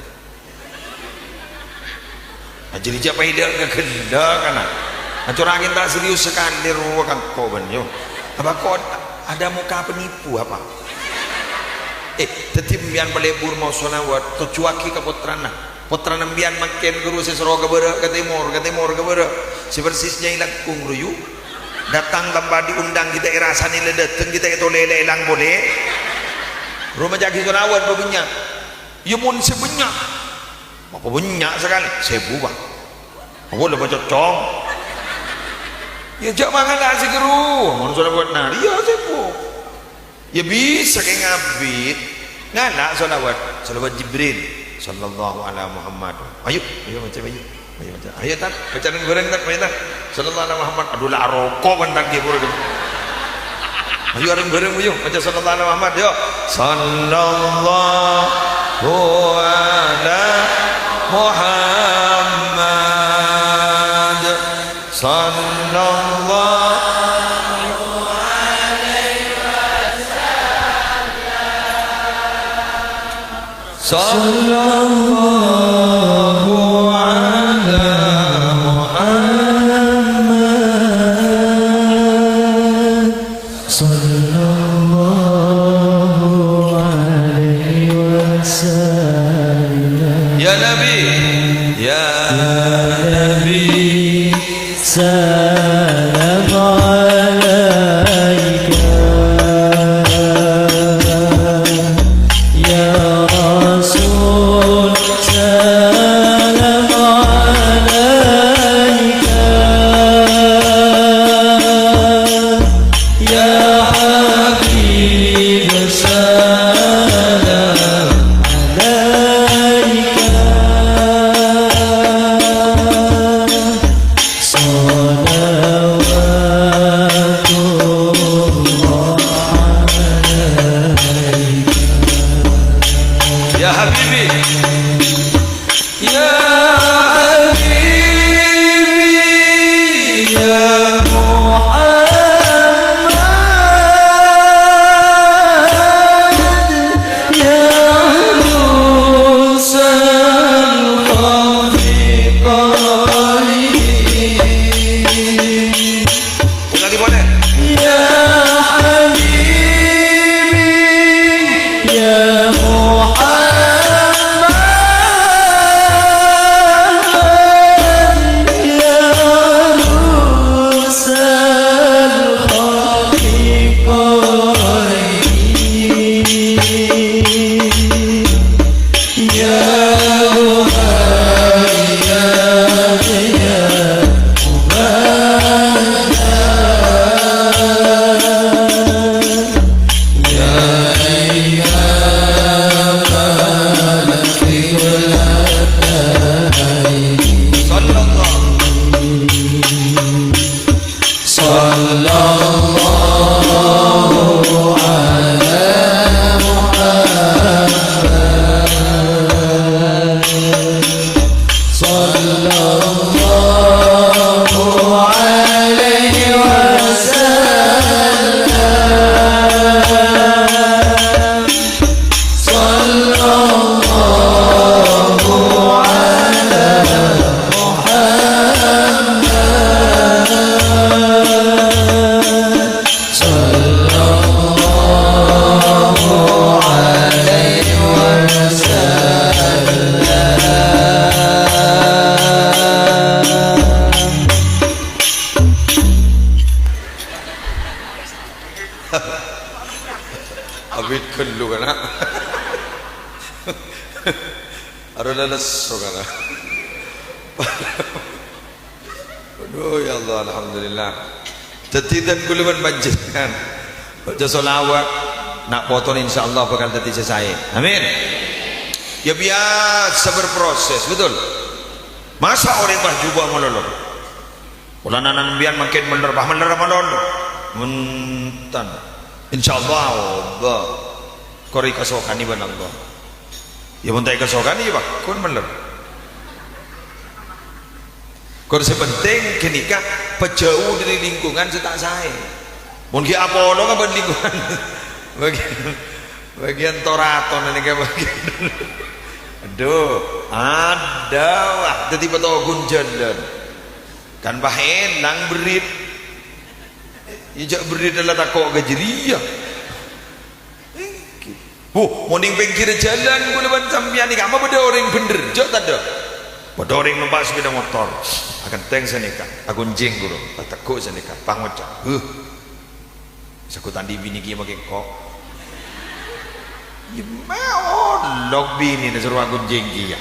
Ajâriyâ jhâ' paèdâ' ka ghellâ' kana. Acora'aghi ta' serius sakalè rowa ka engko' bân, yo. Apa kok ada muka penipu apa? Eh, dhâddhi sampèyan palebur maos shalawat, tojjhuwaghi ka pottrana. Pottrana sampèyan mangkèn ghuru sè soro ka bârâ', ka tèmor, ka tèmor, ka bârâ'. Sè persis Nyai Langkung royu. Dâteng tanpa diundang, ghi' ta' èrasanè la dâteng, ghi' ta' ètolè la èlang polè. Roma jhâ' ghi' shalawat bânnya'. Iyâ mon sè bânnya'. Apa bânnya' sakalè? Sèbu, Pak. Apa la bâ' cocong? Iyâ jhâ' mangala sè ghuru. Mon shalawat narè, iyâ sèbu. Iyâ bisa kèng abit. Ngala' shalawat. Shalawat Jibril. Sallallahu ala Muhammad. Ayo, ayo maca, ayo. Ayo maca. Ayo, Tan. Baca rèng-bhâreng, Tan. Ayo, Tan. Sallallahu ala Muhammad. Adhu, la aroko' bân Tan ghi' pura. Ayo, rèng-bhâreng, ayo. Maca sallallahu ala Muhammad, yo. Sallallahu ala Muhammad. Sallallahu alaihi wasallam. Sallallahu ala Muhammad. Sallallahu alaihi wasallam. Ya Nabi, ya Nabi, salam alaika. Ya Rasul, salam alaika. Ya Habib, salam alaika. Shalawatullah alaika. Ya Habibi. Ya Habibi, ya Muhammad, ya Rasul Khalqi Qalbi. Ulangi, boleh? Ya Habibi, ya Muhammad, ya Rasul Khalqi Qalbi. Ya Muhammad, ya Muhammad. Abit ghâllu kana'. Arona lesso kana'. Aduh, ya Allah, alhamdulillah. Dhâddhi, dân kaulâ bân panjhennengngan, baca sholawat, na' potona insyaallah bhâkal dhâddhi sè saè. Amin. Ya, biyasa berproses, betul? Masa' orèng pas jhubâ' malolo? Polana sampèyan mangkèn mellèr, pas mellèr malolo? Bhunten. Insyaallah, obâ. Kor èkasokanè bân Allah. Ya, mon ta' èkasokanè, ya, pas ghun mellèr. Kor sè penting ghânèka pajhâu dhâri lingkungan sè ta' saè. Mon ghi' apolonga bân lingkungan bâgiân, bâgiân toraton nèka bâgiân. Adhu, adâ, wah, dhâddhi patoghun jhâlân. Kan pas èlang berrit. Iyâ, jhâ' berrit la tako' ka jârèya. Èngghi. Bu, mon neng pèngghirrâ jhâlân kaulâ bân sampèyan nèka, ma' bâdâ orèng bhendher, jhâ' tadâ'. Bâdâ orèng nompa' sepeda motor. Aghântèng sanèka, aghunjing ghuru, ategghu' sanèka, pangoca', "Huh, sakotan dhibi' nèkè makè engko'." Yâ, ma' olok binèna soro aghunjing kèya.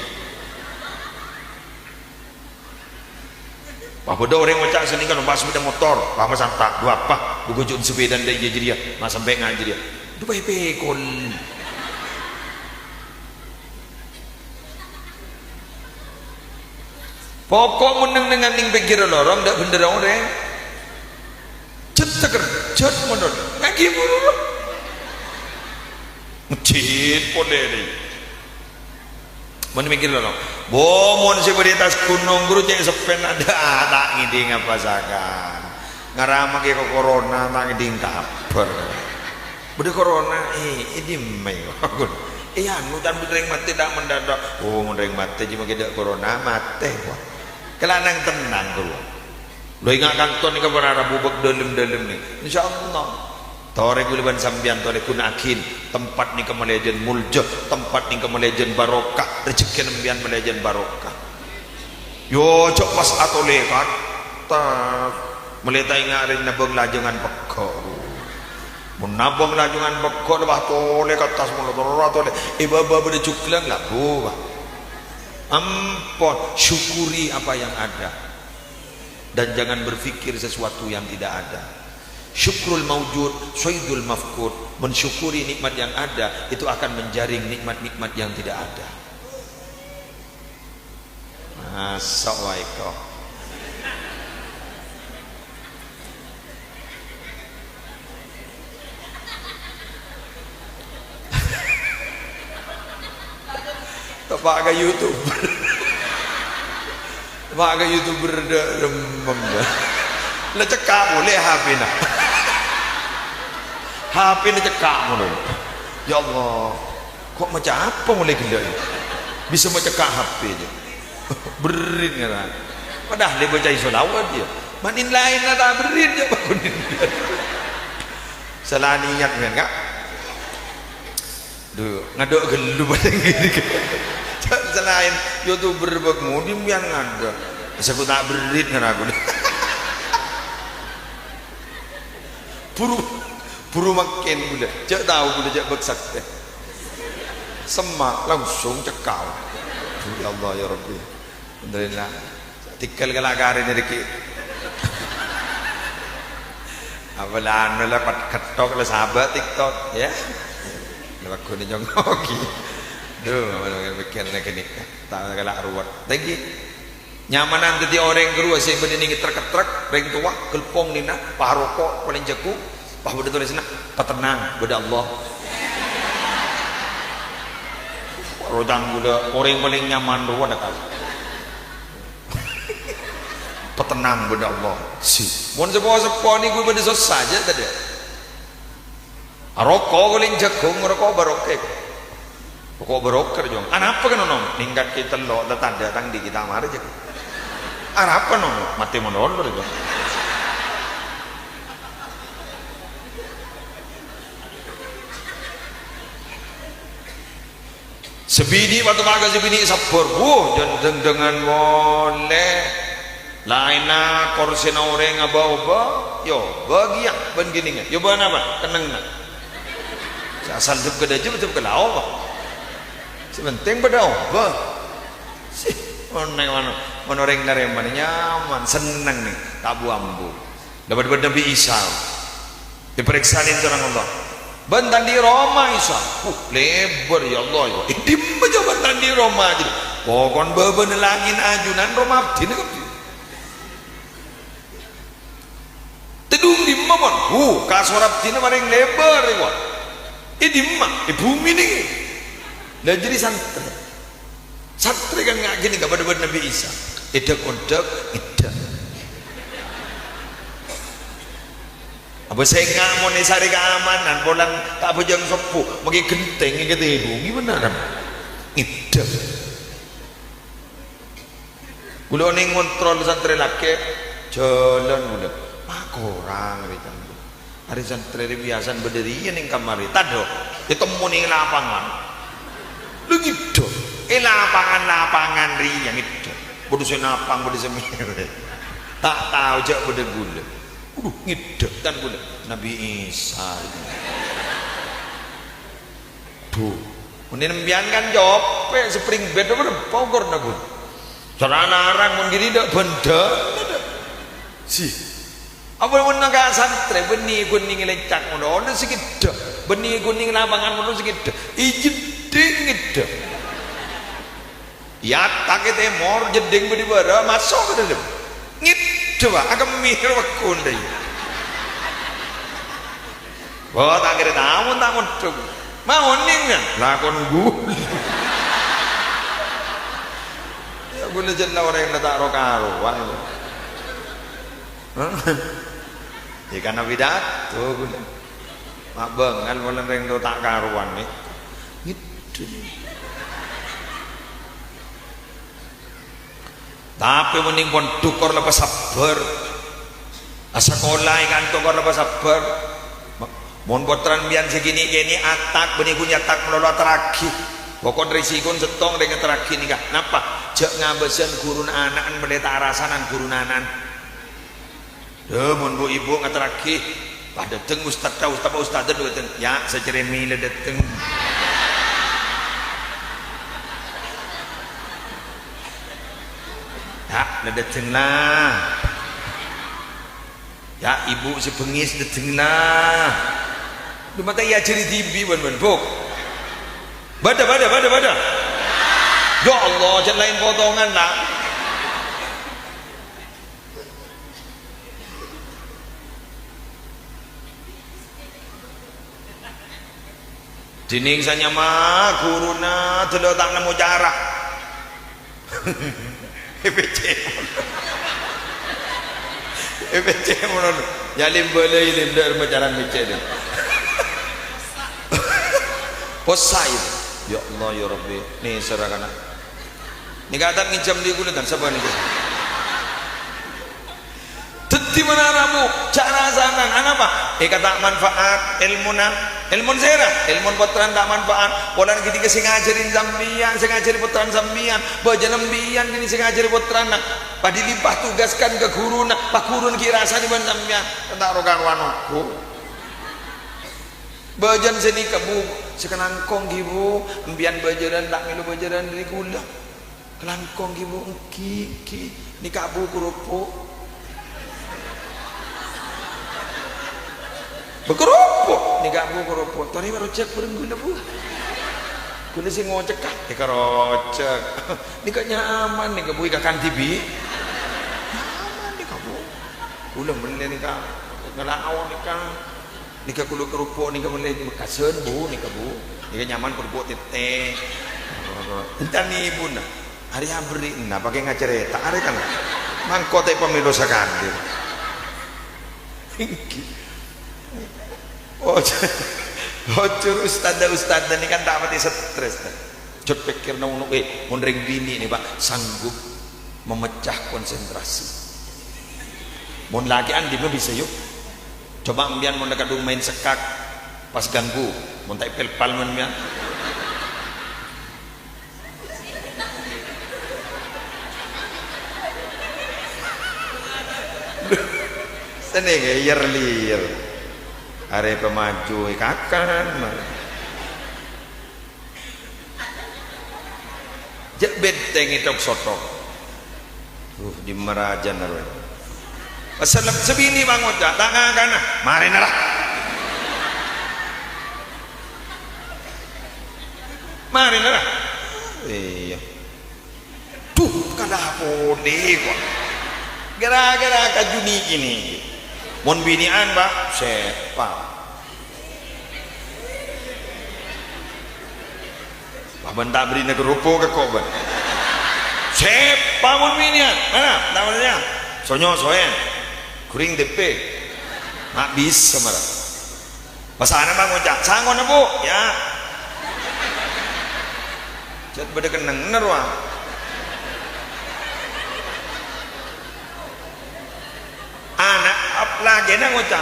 Pas bâdâ orèng ngoca' sanèka, nompa' sepeda motor, pas masanta', "Dhu apa? Dhu ghâjhuwân sepedana dâ' iyâ jârèya, ma' sampè' nga' jârèya." Dhu pèpè kol. Pokok mon neng-nèngan neng pèngghirrâ lorong, dâ' bhendherrâ orèng. Jhât takerjhât mon, ngaghi buru. Ngejhit polè rè. Mon mikir lho, bo, mon sè bâdâ è attas ghunong, ghuru, cè' seppèna, dâ', ta' ngèdhing apa sakan. Ngaramma kè ka corona, ta' ngèdhing kabhâr. Bâdâ corona, eh, è dimma, ghun? Eh, anu, can bâdâ rèng matè dâ' mendadak. Oh, mon rèng matè, cè' makè dâ' corona, matè, wah. Kala nang-tennang, ghuru. Lo, enga' kanto nèka para rabu bâk dâlem-dâlem nè. Insyaallah. Torè kaulâ bân sampèyan torè ghuna'aghin tempat nèka malè jân molja, tempat nèka malè jân barokah, rejhekkèna sampèyan malè jân barokah. Yo, jhâ' pas atolè ka attas. Malè ta' enga' rèng nabâng lajângan pegghâ'. Mon nabâng lajângan pegghâ', la pas tolè ka attas, mon la terro atolè. È bâbâ bâdâ jhughlang, la bu, Pak. Ampon, syukuri apa yang ada. Dan jangan berpikir sesuatu yang tidak ada. Syukrul maujud, shaidul mafqud. Mensyukuri nikmat yang ada, itu akan menjaring nikmat-nikmat yang tidak ada. Masa' wae kok. Teppa' ka YouTuber. Teppa' ka YouTuber dâ' remmem, dâ'. La cekka' polè H P-na. H P-na cekka' polè. Ya Allah, kok maca apa molaè ghellâ'? Bisa macekka' H P jâ. Berrit ngara. Padahal lè bâca sholawat jâ. Manin laènna ta' berrit jâ, bangunin. Salah niat, men, Kak. Dhu, ngadâ' ghâllu palèng ghini. Salaèn YouTuber bâk ngodhi sampèyan ngadâ'. Sè kok ta' berrit ngara ghulâ. Buru, buru mangkèn ghulâ. Jhâ' tao ghulâ jhâ' bâk saktè. Semma' langsung cekka'. Dhu, ya Allah, ya Rabbi. Alhamdulillah. Tèngghâl kala karèna rèkè. Apa la anu la pat kettok la sabâ' TikTok, ya. La lagguna nyongngogi. Dhu, apa la pèkkèranna ghânèka. Ta' kala ruwet. Thank you. Nyamanan dhâddhi orèng ghâruwa sè bânnè nèng trek-trek, rèng towa, ghâlpong nèna, paroko', palèng jhâghung. Pas bâdâ tolèsanna, "Patennang, bâdâ Allah." Rojan ghulâ, orèng palèng nyaman rowa dakal. "Patennang, bâdâ Allah." Si, mon sepo-sepo nèko bâdâ sossa jâ tadâ'. Aroko' palèng jhâghung, roko' barokah. Roko' barokah, Jong. Anapa kan, Nom? Nèng kakè tello', tatadâ' tang dhi' kita mara, jâ. Arapa, Nom? Matè malolo, Jong. Sè binè' bâto maga sè binè' sabbhâr. Wuh, jân dengdengan molè. Laènna korsèna orèng abâ-obâ, yo, bâgiyâ bân ghiningan. Yo, bân apa? Kennengnga. Sè asal dep ka dâjâ, dep ka lao, apa? Sè pentèng padâ obâ. Sih, mon, mon, mon orèng narèmana nyaman, senneng nè, ta' bu-ambu. Dâ' bâdâ Nabbhi Isa. Èparèksanè sareng Allah. "Bân ta' andi' roma, Isa?" "Uh, lèbâr, ya Allah, ya." "È dimma jâ' bân ta' andi' roma, jâ'?" "Pokon bâbâna langngè' ajunan roma abdhina kabbhi." "Tèdung dimma, pon?" "Uh, kasor abdhina marèng lèbâr, èko." "È dimma?" "È bhumè nèka." Lah, jârèya santrè. Santrè kan nga' ghânèka bâdâ bân Nabbhi Isa. Èdhâk-ondhâk, ngèddhâ. Apa sènga' mon è sarè kaamanan, polana ta' abhâjâng sobbhu, makè ghentèng èkatèdhungè bhender. Ngèddhâ. Ghulâ onèng ngontrol santrè lakè', jhâlân ghulâ. Makorang rè, can. Arè santrè rè biyasana bâdâ rèya neng kamar rè. Tadâ', ètemmo neng lapangan. Lâ ngèddhâ. È lapangan-lapangan rèya ngèddhâ. Bâdâ sè napang, bâdâ sè mèrè. Ta' tao jâ' bâdâ ghulâ. Waduh, ngèddhâ, can, ghulâ. Nabbhi Isa. Dhu. Mon è sampèyan kan copè', spring bed apa, apa okorna, Bu? Cara larang mon ghi' dâ' bhender. Si. Apa mon ka santrè, bânnè ghun nèng lèncak mono, ono sè ngèddhâ. Bânnè ghun nèng lapangan mono sè ngèddhâ. Èjeddhing ngèddhâ. Èyatak è tèmor, jeddhing bâdâ bârâ', maso' ka dâlem. Ngèddhâ, Pak, akemmè rowa ghun dâi. Wah, ta' kèra tao, ta' mondhuk. Ma' onèng, ya? Lakon ghulâ. Ya, ghulâ jâ' la orèng la ta' ro-karowan. Hah? Ya, karena pidato ghulâ. Ma' bângal polana rèng to ta' karowan, nè. Ngèddhâ. Tapè mon nèng pondhuk kor la pasabbhâr. Asakola è kanto kor la pasabbhâr. Mon pottrana sampèyan sè kènè'-kènè' atak, bânnè ghun èyatak malolo, aterraghi. Pokok rèsikona sèttong rèng aterraghi nèka. Napa? Jâ' ngabâsân ghuruna ana'na mèlè ta' arasana ghuruna ana'na. Dâ, mon bu-ibu ngaterraghi, pas dâteng ustadda, ustad, ustadda dâteng, "Ya', sè cerèmè la dâteng." "Ya', la dâteng la. Ya', ibu sè bengngis dâteng la." Dâ' mata èajhâri dhibi' bân, bân, Bu. Bâdâ, bâdâ, bâdâ, bâdâ. Ya Allah, jhâ' laèn potongan la. Dhinèng sanyama ghuruna dâlâ ta' nemmo cara. È pècè'. È pècè' mono. Ya, lem bâlâi, lem, dâ' remma cara mècè' dâ'. Possa' itu. Ya Allah, ya Rabbi. Nèsèra kana'. Nèka ta' ngènjhâm dhi' ghulâ, tan, sabbhân nèka. Dhâddhi manabi, jhâ' rasanan. Anapa? Èka ta' manfaat èlmona. Èlmon sèra? Èlmon pottrana ta' manfaat. Polana ghânèka sè ngajhâri sampèyan, sè ngajhâri pottrana sampèyan. Bhâjâna sampèyan ghânèka sè ngajhâri pottrana. Padâ lèbât tugaskan ka ghuruna, pas ghuruna ghi' rasanè bân sampèyan. Ta' ro-karowan ongghu. Bhâjâna sè nèka, Bu, sè kalangkong ghi, Bu. Sampèyan bhâjâna ta' mèlo bhâjâna dâri ghulâ. Kalangkong ghi, Bu, ènggi, ènggi. Nèka, Bu, kerupuk. Bu, kerupuk. Nèka, Bu, kerupuk. Torè rojhâk bhâreng ghulâ, Bu. Ghulâ sè ngocèk, ka'. Nèka rojhâk. Nèka nyaman, nèka, Bu, èkakan dhibi'. Nyaman, nèka, Bu. Ghulâ mellè nèka. Ngalaon nèka. Nèka ghulâ kerupuk nèka mellè Mekkasân, Bu, nèka, Bu. Nèka nyaman kerupuk tètè. Èntar nèbuna. Arèya aberri'na, pakè ngacarèta, arè kan. Mangko ta' pamèlo sakalè. Ènggi. Oh, ojhur ustadz-ustadz nèka kan ta' patè stres, ta'. Jhât pèkkèrna ono, eh, mon rèng binè' nè, Pak, sanggup memecah konsentrasi. Mon lakè'an dimma bisa, yuk? Coba sampèyan mon la kadhung maèn sekkak, pas ganggu, mon ta' èpèlpal mon sampèyan. Tenè, yer-liyer. Arè pamaju èkakan. Jhâ' benteng èthok-sothok. Uh, dimma rajâna rowa. Pas salep sabinè bângoca', ta' ngakana. Marèna, ra. Marèna, ra. Iyâ. Dhu, kadhâ' polè, kok. Gara-gara kaju nèkènè. Mon binè'an, Pak, sèpa. Wah, bân ta' bherri'na kerupuk ka kok, bân. Sèpa mon binè'an. Mana? Ta' bherri'na. Sonyo, soèn. Ghuring, teppè. Ma' bisa, mara. Pas ana' bângoca', "Sangona, Bu?" "Ya." Jhât bâdâ kennengnganna rowa. Ana' ap-, lakèna ngoca',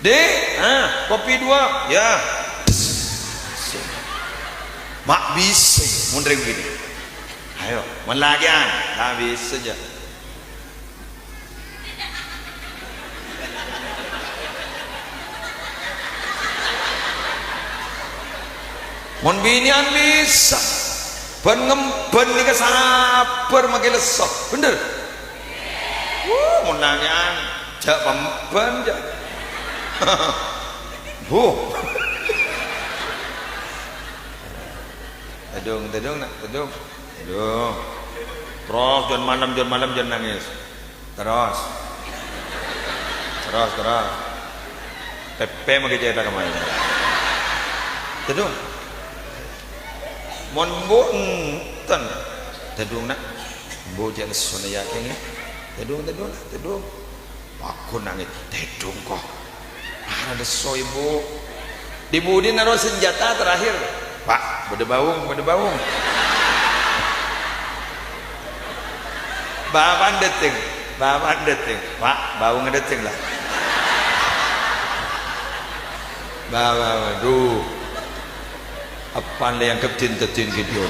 "Dhi', ah, kopi dua." "Ya." Ma' bisa, mon rèng binè'. Ayo, mon lakè'an, ta' bisa, jhâ'. Mon binè'an bisa. Bân ngem-, bân nèka sabbhâr makè lesso. Bhender? Wuh, mon nangè'an, jhâ' pembân, jhâ'. Buh. Tèdung, tèdung, na', tèdung. Tèdung. Terros, jhân malem, jhân malem, jhân nangès. Terros. Terros, terros. Pèpè maghi cèta kemarin. Tèdung. Mon embu' enten. Tèdung, na'. Embu' cè' lessona ya, kèng, ya. Tèdung, tèdung, na', tèdung. Paggun nangès. Tèdung, ko'. Mara lesso, Ibu. Dhi-budhi naro' sanjhâta terakhir. Pak, bâdâ baung, bâdâ baung. Bapa'na dâteng, bapa'na dâteng. Pak, baungnga dâteng, la. Ba, ba, ba, dhu. Eppa'na la èangghep din-dâddin ghi' dhiyâ.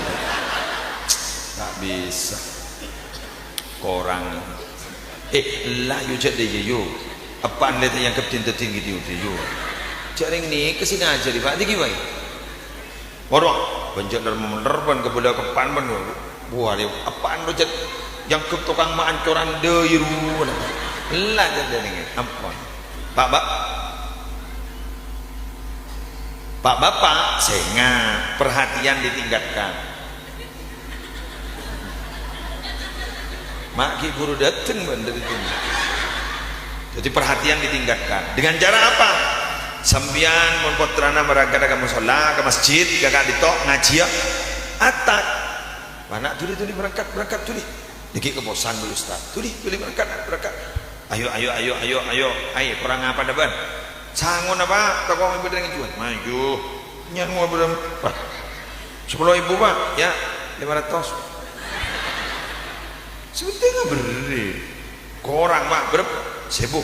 Ta' bisa. Korang. Eh, ella, yu, jhâ' dhiyâ, yu. Eppa'na la èangghep din-dâddin ghi' dhiyâ, yu. Jhâ' rèng nèka sè ngajhâri, Pak, dhâggi' bhâi. Waduh, bân jhâ' ner-, ner-, bân kabâlâ keppan, bân, wah, rè-, eppa'na rowa jhât èangghep tokang maancoran dâi rowa. Ella, jhâ' dhiyâ nèka, ampon. Pak, Pak. Pak, Bapak, sènga', perhatian ditingkatkan. Ma' ghi' buru dâteng, bân, dâri dhimma. Jadi, perhatian ditingkatkan. Dengan cara apa? Sampèyan mon pottrana marangkada ka mosolla, ka masjid, ka ka'dinto ngajhiyâ, atak. "Ana', dhuli, dhuli, berangkat, berangkat, dhuli." "Nèka kaposan, Bu Ustaz." "Dhuli, dhuli, berangkat, berangkat." "Ayo, ayo, ayo, ayo, ayo. Ayo, korang apa, bân?" "Sangona, Pak, tokong èberrèng juwâl." "Maju." "Nyan mau berapa?" "Sepuluh ribu, Pak." "Ya, lima ratus." Sementing aberri'. "Korang, Pak, berapa?" "Sèbu."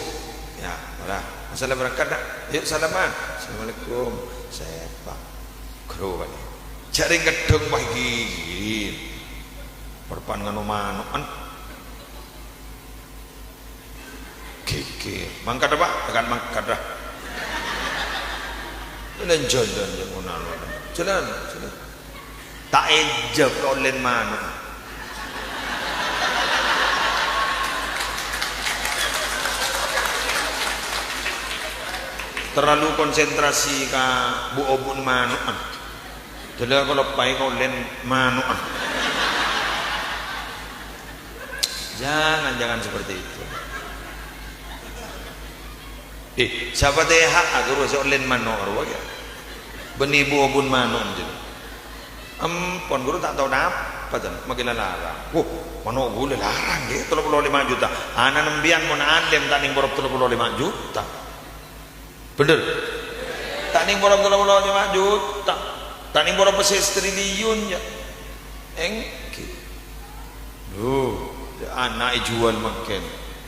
"Ya, ora. Masalah berangkat, nak. Yuk, salaman." "Assalamualaikum." Sèpa. Gro, Pak. Jhâ' rèng keddhâng, Pak, iki. Perpan nganu mano'an. Ghighir. "Mangkat, Pak?" "Tekan mangkat, dah." Lan jhâlân, jhâ' ngono. Jhâlân, jhâlân. Ta' èjhâ' ka ollèna mano'. Terlalu konsentrasi ka bu-, obu'na mano'an. Dâlâ kaloppaè ka ollèna mano'an. Jangan, jangan seperti itu. Eh, sapa teha' aghâru sè ollèna mano' rowa, ya? Bânnè bu-, obu'na mano' jâ. Ampon, ghuru ta' tao napa, jân, makè lalarang. Wuh, mano' ghulâ larang, ghi, tello polo lèma juta. Ana'na empèyan mon alèm ta' nèng porop tello polo lèma juta. Bhender? Ta' nèng porop tello polo lèma juta. Ta' nèng porop pèssè satriliun, ya. Èngghi. Lho, ana' èjuwâl mangkèn.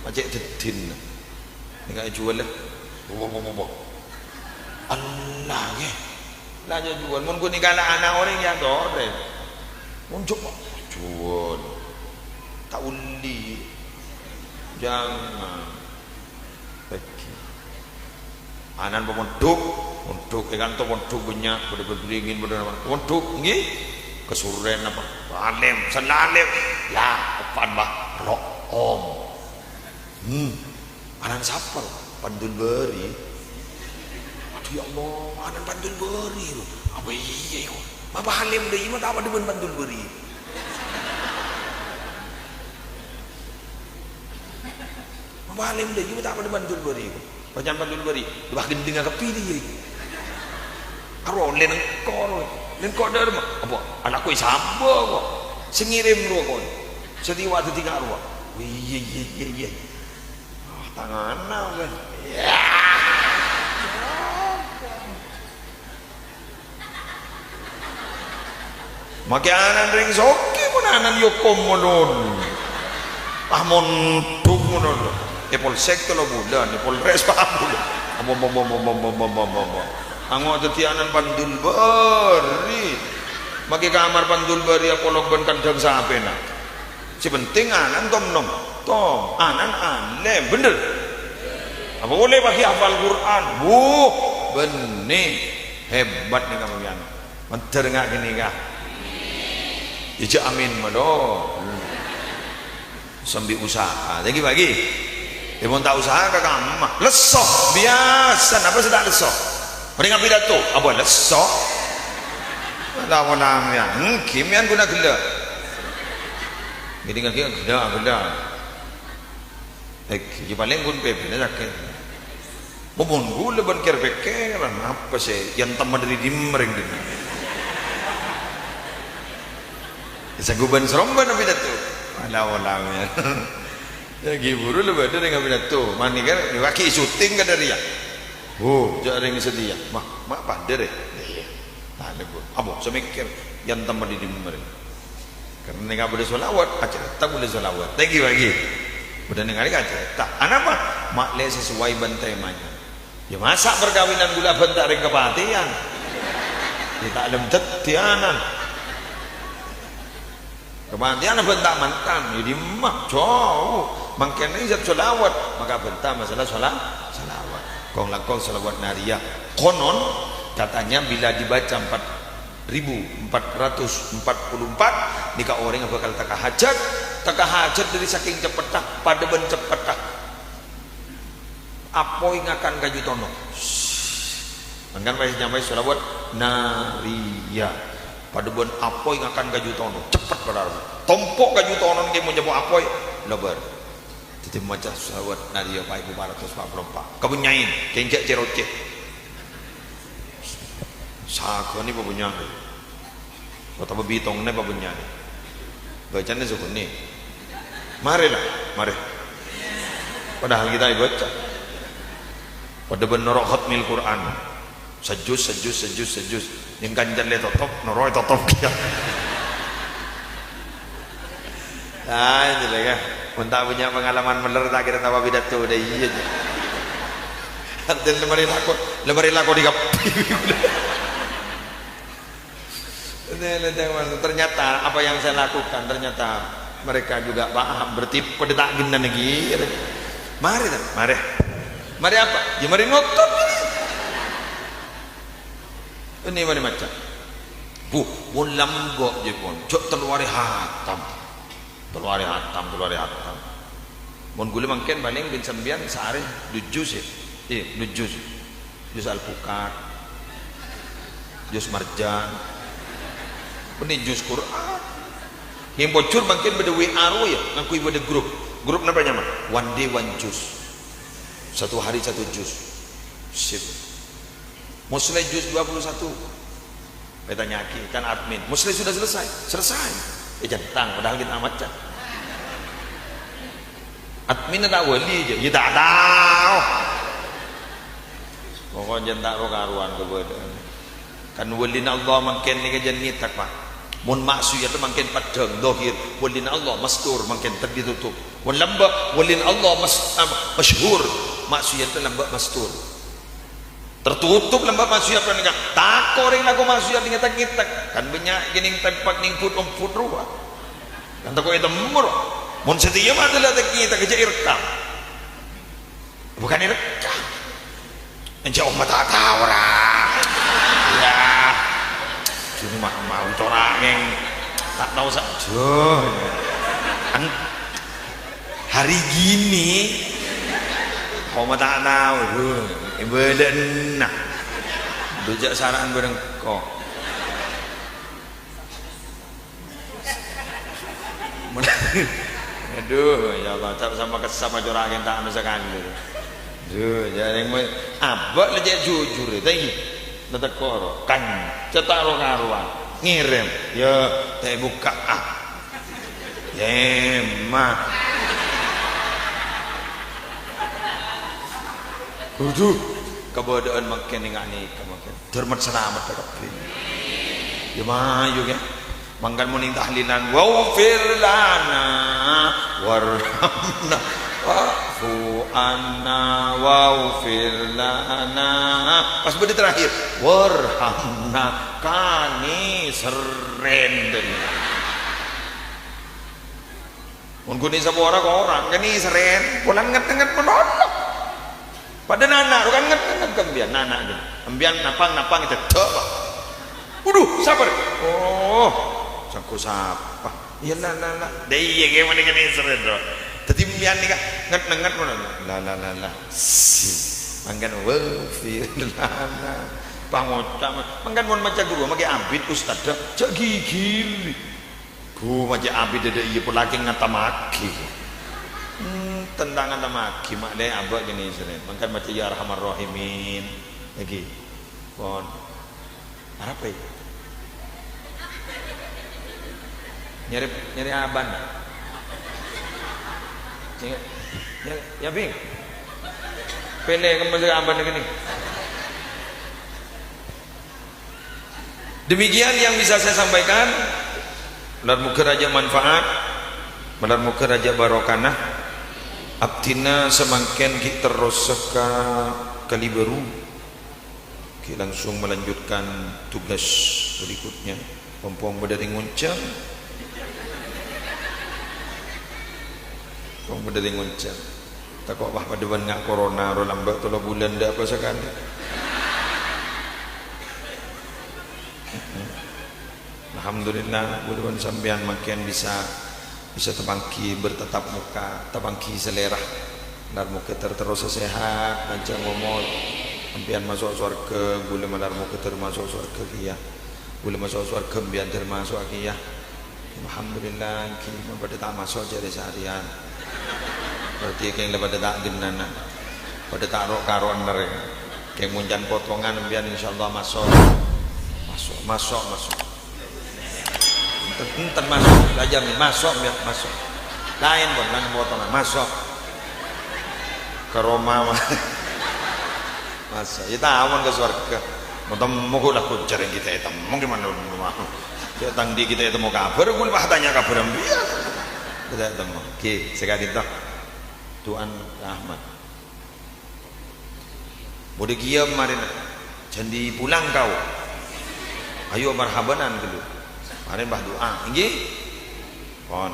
Ma' cè' dâddhina. Nèka èjuwâl, ya. Bo, bo, bo, bo, bo. Allah, ghi. La, jhâ' juwâl. Mon ghun nèka la ana' orèng, ya, torè. Mon jhâ' juwâl. Ta' ollè. Jangan. Peggi'. Anan pamondhuk, mondhuk è kanto pondhuk bânnya', padâ bâbâringin, padâ napa? Pondhuk, èngghi? Kasorèn apa? Alim, sè alim. Yâ, eppa'na, Pak. Ro'om. Hmm. Anan sapa, Pak? Pandul Bâri. Aduh, ya Allah, anan Pandul Bâri, lho. Apa iyâ, iyâ? Apa alim dâ' iyâ, ma' ta' padâ bân Pandul Bâri? Apa alim dâ' iyâ, ma' ta' padâ Pandul Bâri? Bâcaan Pandul Bâri, wah, gendhingnga kabbhi dâ' iyâ. Aro, lèn engko', ro. Lèn engko' dâ' remma. Apa? Alako è sambâ, ko'. Sè ngèrèm, ro, ko'. Sè tiwa dâddhi ka' rowa. Iyâ, iyâ, iyâ, iyâ. Ah, tanganna, kan. Yâ. Makè anan rèng soghi, mon anan yâ komonon. Ah, mondhuk monon. È polsek tello bulân, è polres pa' bulân. Om, om, om. Ango' dâddhi anan Pandul Bâri. Makè kamar Pandul Bâri apolok bân kandhâng sapèna. Sè penting anan tom-nom. Tom, anan alim, bhender. Apa polè paghi' hafal Qur'an? Wuh, bânnè. Hebat nèka, Pak Yan. Mandhâr nga' ghânèka. Ijâ amin, malo. Hmm. Sambi usaha. Lagi bagi. È, mon ta' usaha ka kamma. Lesso. Biyasa. Napa sè ta' lesso? Orèng apidato. Apa lesso? Lawan mèyan. Èngghi mèyan ghuna ghellâ'. Jadi ngghi ghellâ', ghellâ'. Èngghi, palèng ghun pèpèna sakè'. Mon ghulâ bân kèr-pèkkèran, apa sè èantemma dâri dimma rèng dinna'? Sanggup bân sarombân apidato. Ala-ola, ya. Ya, ghi' buru la bâdâ rèng apidato. Manèka, èwagi syuting ka dâri, ya. Oh, jâ' rèng sadhiyâ. Ma', ma' padâ, rè? Iyâ. Nah, nèko. Apa, sè mèkkèr, èantemma dâri dimma rèng? Karna nèka bâdâ shalawat, acarèta ghulâ shalawat. Thank you, lagi. Bâdâ nèng arè acarèta. Anapa? Ma' lè sesuai bân temanya. Ya, masa' parkabinan ghulâ abhânta rèng kapatèyan? Ya, ta' lem dâddhi anan. Kapatèyan abhânta mantan, ya, dimma, jhâu. Mangkèn ijab shalawat, maka abhânta masalah shala-, shalawat. Kong-langkong shalawat nariyah. Konon, katanya bila dibaca empat ribu empat ratus empat puluh empat, nèka orèng bhâkal teka hajhât, teka hajhât dâri sakèng ceppetta, padâ bân ceppetta apoy ngakan kaju tono. Mangkana pas nyampai shalawat nariyah. Padâ bân apoy ngakan kaju tono. Ceppet padâ. Tompo' kaju tono nèka mon nyampo' apoy, lèbâr. Dâddhi maca shalawat nariyah pa' èbu pa' ratos pa' polo empa'. Kabânnya'è, kèng jhâ' cè-rocè. Saghâna pabânnya'è. Otabâ bitongnga pabânnya'è. Bâcana saghâna. Marè, la, marè. Padahal kita èbâca. Padâ bân noro' khatmil Qur'an. Sajus, sajus, sajus, sajus. Nèng kancana lè totop, noro' ètotop kèya. Ah, iyâ la, ya. Mon ta' bânnya' pangalaman mellèr, ta' kèra tao apidato, dâ' iyâ, jâ. Artèna la marè lako, la marè lako dâri kabbhi. Ini, ini, teman. Ternyata apa yang saya lakukan, ternyata mereka juga paham. Berarti padâ ta' ghenna nèka. Marè, ta? Marè. Marè apa? Ya, marè nonton ini. Ini marè maca. Bu, mon lambâ', jâ, pon. Jhâ' tello arè hatam. Tello arè hatam, tello arè hatam. Mon ghulâ mangkèn palèng bân sampèyan saarè du juz, ya? Iyâ, du juz. Juz Al-Bukat. Juz Marjan. Bânnè juz Qur'an. Nèng pojhur mangkèn bâdâ W A rowa, ya, ngangghuy bâdâ grup. Grup napa nyamana? One day one juz. Satu hari satu juz. Sip. Muslim juz dua puluh satu. Ètanya'aghi, kan admin, "Muslim sudah selesai?" "Selesai." Eh, jhântang, padahal kita maca. Admin ta' wali, jâ, ya ta' tao. Pokokna jhântang ro-karowan kabâdâ'ân. Kan walina Allah mangkèn nèka jhân ngètèk, Pak. Mon maksiyat mangkèn peddhâng, dhahir. Walina Allah mastur, mangkèn tadâ' totop. Mon lambâ', walina Allah mas-, am-, masyhur. Maksiyat lambâ' mastur. Tertutup lambâ' maksiyat panèka. Tako' rèng lako maksiyat ngètèk-ngètèk. Kan bânnya' ghi' nèng tempat nèng but-ombut rowa. Kan tako' ètemmo. Mon satèya mah la teknik ta' kejjhâ' èrekkam. Bukan èrekkam. Enjâ' ommat ta' tao ra. Ya. Sini mah mau corangeng. Ta' tao sa-, duh. An-, hari gini. Ommat ta' tao, duh. Èbâlâna. Dujâ' sara'an bâreng ko. Adhu, ya Allah, ta' sama kessa' macora'aghi ta' anu sakalè. Adhu, ya, yang mau, abâ' la cè' jujur, ya, ta' iyâ. Ngatèkoro, kan, cè' ta' ro-karowan. Ngèrèm, ya, ta' èbukka', ah. Ya, emma. Adhu, kabâdâ'ân mangkèn nga' nèka mangkèn. Dhârmat salamet kabbhi. Ya, mayu, ya. Mangkana mon tahlilan, "Waghfir lana warhamna wa'fu anna waghfir lana." Pas bâdâ terakhir, "Warhamna," kanèserrèn. Mon ghun sapora korang, kanèserrèn, polana nget-nget malolo. Padâ nana', kan nget-nget ka embiyan, nana' ghi. Embiyan napang-napang cedhek, Pak. Waduh, sabar. Oh, sangko sapa? Iyâ, la, la, la. Dâ' iyâ, ghi, mending kanèserrèn, Bro. Dâddhi embiyan nèka nget-nget malolo. La, la, la, la. Si. Mangkana, "Waghfir lana." Pangoca', mangkana mon maca ghuru, makè abit ustad, jhâ' ghighiri. Ghu, maca abit dâdâ iyâ polana kèng ngatammaghi. Hmm, tentang ngatammaghi, ma' lè abâ' kènè' sèrèn. Mangkana maca ya Arhamar Rahimin. Lagi. Pon. Arapa, è? Nyarè, nyarè abana. Ya, ya, ya, Bing. Pèlè kemma sè abana kènè'. Demikian yang bisa saya sampaikan. Malar moghâ rajâ manfaat, malar moghâ rajâ barokana. Abdhina samangkèn ghi' terrosa ka Kalibaru. Ghi' langsung melanjutkan tugas berikutnya. Pong-pong bâdâ rèng ngoncang. Pong bâdâ rèng ngoncang. Tako' bâ' padâ bân nga' corona, ro lambâ' tello bulân, ndak apa sakalè. Alhamdulillah, bhuru bân sampèyan mangkèn bisa, bisa tapangghi bertatap muka, tapangghi salèra. Malar moghâ ter-, terros sehat, panjhâng omor. Sampèyan maso' sowarghâ, ghulâ malar moghâ termaso' sowarghâ kèya. Ghulâ maso' sowarghâ, sampèyan termaso' kèya. Alhamdulillah, èngghi, mon padâ ta' maso' jârèya saarèyan. Berarti kèng la padâ ta' gennana. Padâ ta' ro'-karo'an arè. Kèng mon can potongan, sampèyan insyaallah maso'. Maso', maso', maso'. Enten, enten maso', la jhâ' maso', sampèyan maso'. Laèn, pon, laèn potongan, maso'. Ka roma, ma-, maso'. Iyâ, ta' mon ka sowarghâ. Mon temmo ghu' la ghujâr yang kita temmo gimana lu mau? Ya, tang di kita temmo kabhâr, ghu' pas tanya kabhâr sampèyan. Kita temmo. Oke, sakadinto. Tuan Ahmad. Bhudhi kèya marèna. Jhân di pulang kau. Ayo marhabanan ghâllu. Marèn bâ du'a. Èngghi? Pon.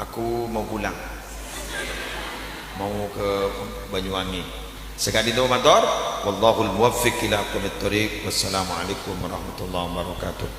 Aku mau pulang. Mau ke Banyuwangi. Sakadinto mator. Wallahul muwaffiq ila aqwamit thoriq. Wassalamualaikum warahmatullahi wabarakatuh.